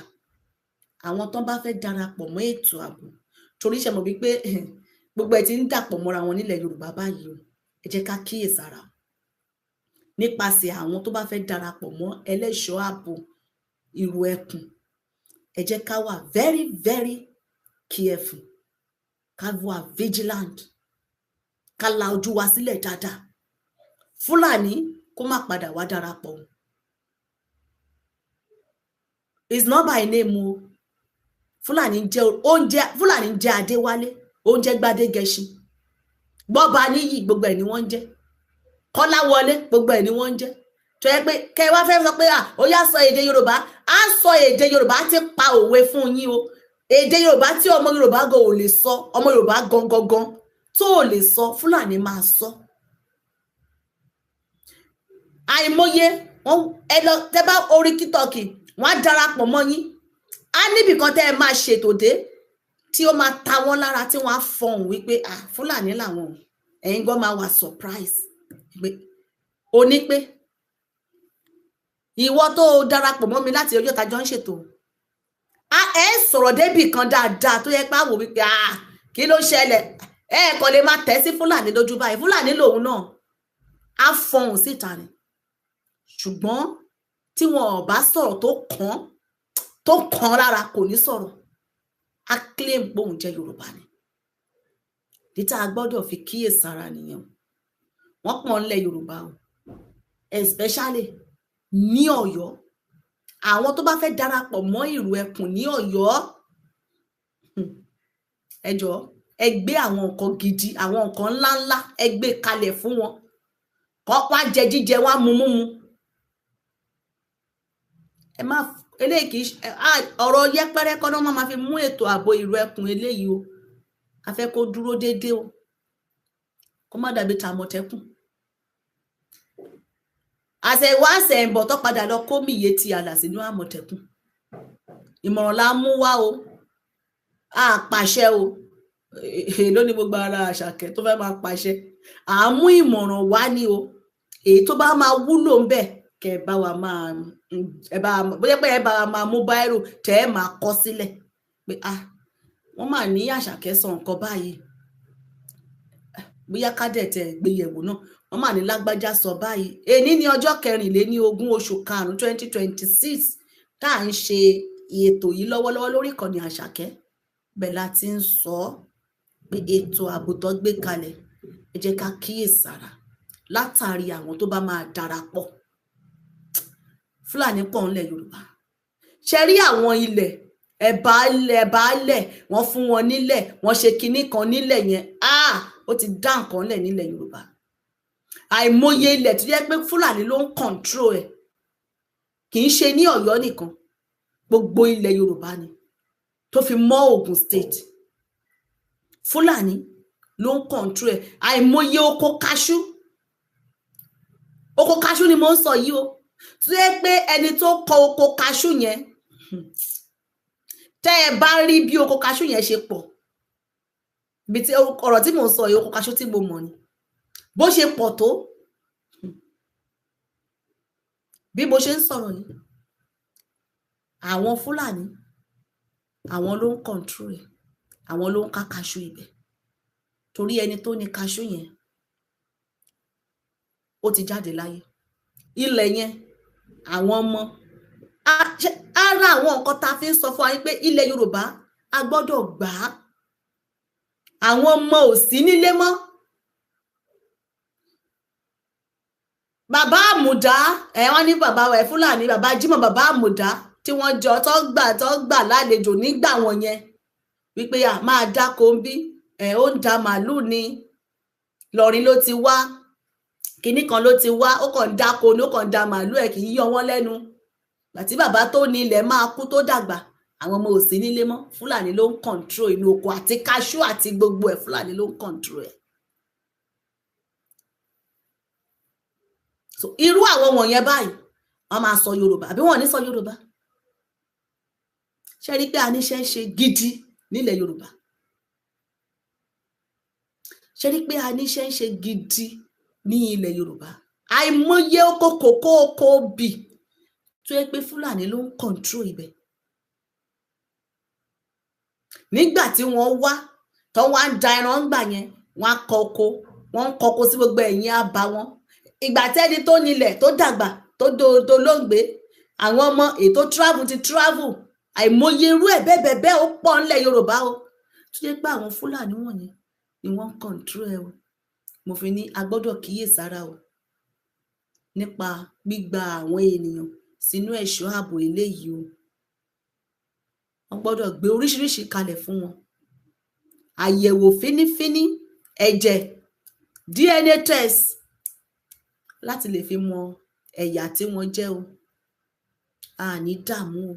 àwọn tó bá fẹ́ darapọ̀ mọ́ ètò ààbò, torí ṣe mọ̀ wípé gbogbo ẹ̀ ti ń dàpọ̀ mọ́ra wọn nílẹ̀ Yorùbá báyìí o, ẹ jẹ́ ká kíyèsára nípasẹ̀ àwọn tó bá fẹ́ darapọ̀ mọ́ ẹlẹ́ṣọ́ ààbò ìrù ẹkùn. Ẹ jẹ́ ká wà very very careful, ká wà vigilant, ká la ojú wa sílẹ̀ dáadáa. Fúlàní kó má padà wá darapọ̀ o. It's not by name o. Fúlàní jẹ́ oúnjẹ, Fúlàní jẹ́ Adéwálé, oúnjẹ Gbádégẹṣin, Gbọ́ba níyì, gbogbo ẹ̀ ni wọ́n ń jẹ́. Kọ́láwọlé, gbogbo ẹ̀ ni wọ́n ń jẹ́. Tó yẹ pé kẹ wá fẹ́ sọ pé à ó yá, sọ èdè Yorùbá, á sọ èdè Yorùbá, á ti pa òwe fún yín o. Èdè Yorùbá tí ọmọ Yorùbá gan ò lè sọ, ọmọ Yorùbá gan gangan tó ò lè sọ, Fúlàní máa sọ. Àìmọye wọn, ẹ lọ tẹ bá orí TikTok, wọn á darapọ̀ mọ́ yín. Á níbì kan tẹ́ ẹ máa ṣètò dé tí ó máa ta wọ́n lára, tí wọ́n á fọhùn wípé ah, Fúlàní làwọn o. Ẹ̀yin gan máa wà surprise pé o ní pé ìwọ tó o darapọ̀ mọ́ mi láti ọjọ́ tájọ́ ń ṣètò, a ẹ sọ̀rọ̀ débì kan dáadáa tó yẹ pé àwò wípé ah, kí ló ṣẹlẹ̀? Ẹ kàn lè máa tẹ̀ sí Fúlàní lójú báyìí. Fúlàní lòun náà á fọhùn síta ni, ṣùgbọ́n tí wọn ò bá sọ̀rọ̀ tó kàn tó kàn lára, kò ní sọ̀rọ̀. Á claim pé òun jẹ́ Yorùbá ni. Títà a gbọ́dọ̀ fi kíyèsára nìyẹn o. Wọ́n pọ̀ ńlẹ̀ Yorùbá o, especially ní Ọ̀yọ́. Àwọn tó bá fẹ́ darapọ̀ mọ́ ìrù ẹkùn ní Ọ̀yọ́, ẹ jọ̀ọ́, ẹ gbé àwọn nǹkan gidi, àwọn nǹkan ńláńlá, ẹ gbé kalẹ̀ fún wọn. Kàn má lọ fi ṣe Wọ́n wá jẹ jíjẹ, wọ́n á mu múmu. Ẹ má eléyìí kì í ọ̀rọ̀ yẹpẹrẹ kọ́ náà máa fi mú ètò ààbò ìlú ẹkùn eléyìí o. A fẹ́ kó dúró déédéé o, kó má dàbí tàmọ̀tẹ́kùn. Àṣẹ̀wá àṣẹ̀ǹbọ̀ tó padà lọ kó Miyetti Allah sínú àmọ̀tẹ́kùn. Ìmọ̀ràn la mú wá o, a pàṣẹ o. Èló ni gbogbo ara Àṣàkẹ́ tó fẹ́ máa pàṣẹ? À ń mú ìmọ̀ràn wá ní o. Èyí tó bá máa wúlò ń bẹ̀, kẹ́ ẹ bá wa máa ẹ bá bóyá pé ẹ bá wa máa mú báírò tẹ́ ẹ máa kọ sílẹ̀ pé ah, wọ́n máa ní Àṣàkẹ́ sọ nǹkan báyìí, bóyá kádẹ̀ tẹ̀ gbéyẹ̀wò náà, wọ́n máa ní lágbájá sọ báyìí. Èní ní ọjọ́ 24 oṣù karùn-ún 2026 tá à ń ṣe ètò yìí lọ́wọ́lọ́wọ́ lórí ìkànnì Àṣàkẹ́. Bẹ́ẹ̀ la ti ń sọ ọ́ pé ètò ààbò tó gbé kalẹ̀, ẹ jẹ́ ká kíyèsára látàrí àwọn tó bá máa darapọ̀. Fúlàní pọ̀ ńlẹ̀ Yorùbá. Ṣe rí àwọn ilẹ̀ ẹ̀bá ilẹ̀ ẹ̀bá ilẹ̀, wọ́n fún wọn nílẹ̀, wọ́n ṣe kinní kan nílẹ̀ yẹn, ah, ó ti dá nǹkan lẹ̀ nílẹ̀ Yorùbá. Àìmọye ilẹ̀ tó jẹ́ pé Fúlàní ló ń control ẹ̀, kì í ṣe ní Ọ̀yọ́ nìkan, gbogbo ilẹ̀ Yorùbá ni, tó fi mọ́ Ògùn state, Fúlàní ló ń control ẹ̀. Àìmọye oko kaṣú, oko kaṣú ni mo ń sọ yìí o, tó jẹ́ pé ẹni tó kọ oko kaṣú yẹn, tẹ́ ẹ bá rí bí oko kaṣú yẹn ṣe pọ̀, ibi tí ọ̀rọ̀ tí mò ń sọ yìí, oko kaṣú tí mo mọ̀ ni, bó ṣe pọ̀ tó, bí mo ṣe ń sọ̀rọ̀ yìí, àwọn Fúlàní, àwọn ló ń control ẹ̀, àwọn ló ń ká kaṣú ibẹ̀, torí ẹni tó ní kaṣú yẹn ó ti jáde láyé. Ilẹ̀ yẹn, àwọn ọmọ ara àwọn nǹkan tá a fi ń sọ fún wa pé ilẹ̀ Yorùbá a gbọ́dọ̀ gbà á. Àwọn ọmọ ò sí nílé mọ́. Bàbá Àmùdá ẹ, wọ́n ní bàbá ẹ Fúlàní, bàbá Jímọ̀, bàbá Àmùdá tí wọ́n jọ tó gbà lálejò nígbà wọn yẹn, wípé à máa dáko ń bí ẹ, ó ń da màálù ní lọrin ló ti wá, kinní kan ló ti wá, ó kàn ń dáko ní, ó kàn ń da màálù ẹ, kì í yọ wọ́n lẹ́nu. Gbàtí bàbá tó ní ilẹ̀ máa kú tó dàgbà, àwọn ọmọ ò sí nílé mọ́. Fúlàní ló ń control inú oko àti kaṣú àti gbogbo ẹ̀, Fúlàní ló ń control ẹ̀. So irú àwọn wọ̀nyẹn báyìí, wọ́n máa sọ Yorùbá àbí wọ́n ò ní sọ Yorùbá? Ṣe rí pé a níṣẹ́ ṣe gidi nílẹ̀ Yorùbá? Ṣe rí pé a níṣẹ́ ṣe gidi ní ilẹ̀ Yorùbá? Àìmọye oko kòkó, oko obì tó yẹ pé Fúlàní ló ń control ibẹ̀. Nígbà tí wọ́n wá tó wá ń da ẹran ńgbà yẹn, wọ́n á kọ oko, wọ́n ń kọko sí gbogbo ẹ̀yìn àbá wọn. Ìgbà tẹ́ni tó nílẹ̀ tó dàgbà tó dolóògbé, àwọn ọmọ ètò travel ti travel. Àìmọye irú ẹ̀ bẹ́ẹ̀ bẹ́ẹ̀ bẹ́ẹ̀, ó pọ̀ ńlẹ̀ Yorùbá o, tó jẹ́ pé àwọn Fúlàní wọ̀nyẹn ni wọ́n ń control ẹ̀ o. Mo fi ní a gbọ́dọ̀ kíyèsára o nípa gbígba àwọn ènìyàn sínú ẹ̀ṣọ́ ààbò eléyìí o. Wọ́n gbọ́dọ̀ gbé oríṣiríṣi kalẹ̀ fún wọn, àyẹ̀wò fínífíní, ẹ̀jẹ̀, DNA test, láti lè fi mọ ẹ̀yà tí wọ́n jẹ́ o. A ní dààmú o,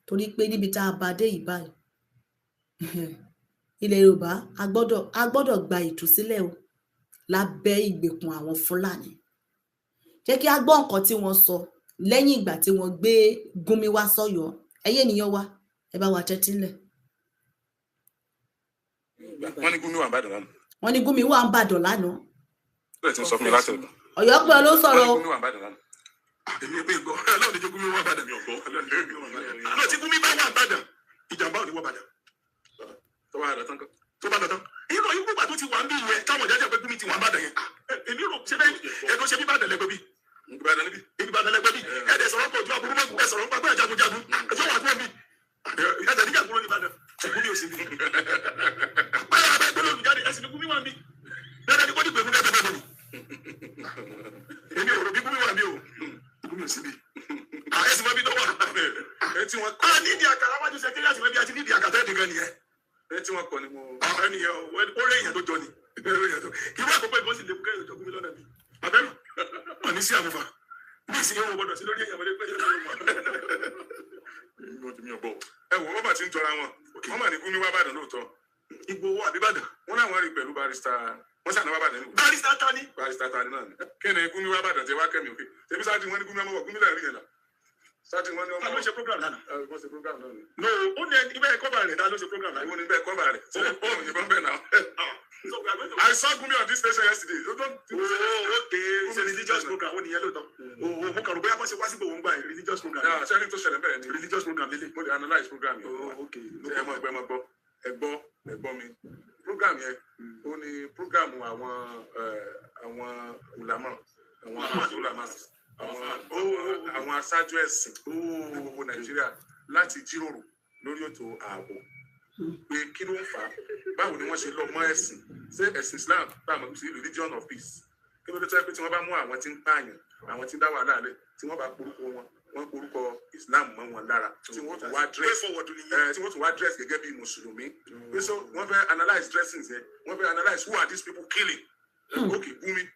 torí pé níbi tá a bá dé yìí báyìí, ilẹ̀ Yorùbá, a gbọ́dọ̀ gba ìtúsílẹ̀ o lábẹ́ ìgbèkùn àwọn Fúlàní. Jẹ́ kí a gbọ́ nǹkan tí wọ́n sọ lẹ́yìn ìgbà tí wọ́n gbé Gúnmi wá sọ́yọ́. Ẹ̀yin ènìyàn wa, ẹ bá wa tẹ́tí ńlẹ̀. Wọ́n ní Gúnmi wà n'Ìbàdàn lánàá. Wọ́n ní Gúnmi wà n'Ìbàdàn lánàá. Bẹ́ẹ̀ tí ń sọ fún mi láti ẹ̀dùn. Ọ̀yọ́ pé ọ ló sọ̀rọ̀ Wọ́n ní o. Gúnmi wà n'Ìbàdàn lánàá. Èmi pé gbọ́, Ọlọ́run ní jẹ́ Gúnmi wà Ìbàdàn, mi ò gbọ́. Náà tí Gúnmi bá wà Ìbàdàn, ìjàmbá ò ní wọ Ìbàdàn. Tó bá lọ tán kọ́. Tó bá lọ tán, inú ikú gbà tó ti wà ń bí yẹn, táwọn ìjájà pé Gúnmi ti wà n'Ìbàdàn yẹn. Èmi rò ṣé bẹ́ẹ̀ ẹ̀dùn ṣe bí Ìbàdàn lẹ́gbẹ́ bí. Ìbàdàn níbí. Ìbàdàn lẹ́gbẹ́ bí. Ẹ̀dẹ̀ sọ̀rọ̀ pọ̀ ju aburú mọ́, ẹ̀ sọ̀rọ̀ nípa pé jagunjagun ẹ̀jọ̀ wà fún mi. Ẹ̀jẹ̀ níjà kúrò ní Ìbàdàn, Gúnmi ò sí bí. Báyọ̀ abẹ́ gbọ́dọ̀ olùjáde ẹ̀sìn ní Gúnmi wà ń bí. Dandan ni kò ní pè fún kẹ́kẹ́ bẹ́ẹ̀ ni. Èmi ò rò bí Gúnmi wà ń bí o. Gúnmi ò sí bí. Ẹ̀sìn mọ́ bí tó wà. Ẹ tí wọ́n A nídìí àkàrà wájú sẹkẹ́rì mẹ́bí àti nídìí àkàtà ẹ̀dín gan nìyẹn. Ẹ tí wọ́n kọ ni mo. Ẹnìyẹn ó rí èèyàn tó jọ ni. Irú àkókò ìbọn sì lè kẹ́yìn òjò Gúnmi lọ́nà bí. Abẹ́rù wọn ní sí àmúfà ní ìsìn yóò gbọdọ̀ sí lórí èèyàn wọlé pé yóò lọ́wọ́. Mi ò gbọ́. Ẹ wò ó, mà ti ń jọra wọn. Wọ́n mà ní Gumi wá Bàdàn lóòótọ́. Ìgbòho àbí Ìbàdàn? Wọ́n láwọn rí pẹ̀lú barrister, wọ́n sànà wá Bàdàn ní. Barrister ta ni? Barrister ta ni náà ni. Kí ni Gumi wá Bàdàn tẹ wá kẹ́mi òkè? Ṣebí sáà tí wọ́n ní Gumi ọmọ wọ̀, Gumi lẹ́rìí yẹn là. Sáà tí wọ́n ní ọmọ. Ta ló ṣe program lánàá? Ẹ, wọ́n ṣe program náà ni. No, ó ní ẹni bẹ́ẹ̀ kọ́ba rẹ̀, ta ló ṣe program lánàá? Ìwọ ni bẹ́ẹ̀ kọ́ba rẹ̀. Ṣé ó yìnbọn bẹ́ẹ̀ náà? So we are going to. I saw Gumi on this station yesterday. You don't. Oh, okay. It's a religious program. Ó nìyẹn lóòótọ́. Oh, mo kàn rò bóyá bó ṣe wá sí Ìgbòho ń gbà yẹn, religious program. Yeah, ṣé ní tó ṣẹlẹ̀ bẹ́ẹ̀ ni? Religious program lélẹ̀. Mo lè analyse program yẹn. Oh, okay. Ṣé ẹ mọ̀ ẹgbẹ́ mọ̀ gbọ́? Ẹ gbọ́, ẹ gbọ́ mi. Program yẹn, ó ní program àwọn ulama, àwọn ulama, àwọn aṣáájú ẹ̀sìn ní gbogbo Nàìjíríà láti jíròrò lórí ètò ààbò, pé kí ló ń fà á, báwo ni wọ́n ṣe lọ mọ́ ẹ̀sìn, ṣé ẹ̀sìn Islam tá a mọ̀ sí religion of peace, kí ló dé tó yẹ pé tí wọ́n bá mú àwọn tí ń pààyàn, àwọn tí ń dá wàhálà lẹ̀, tí wọ́n bá porúkọ wọn, wọ́n porúkọ Islam mọ́ wọn lára, tí wọ́n tún wá Way dress forward nìyẹn. Ẹ, tí wọ́n tún wá dress gẹ́gẹ́ bí mùsùlùmí, pé so wọ́n fẹ́ analyse dressings yẹn, wọ́n fẹ́ analyse who are these people killing. Okay, Gumi.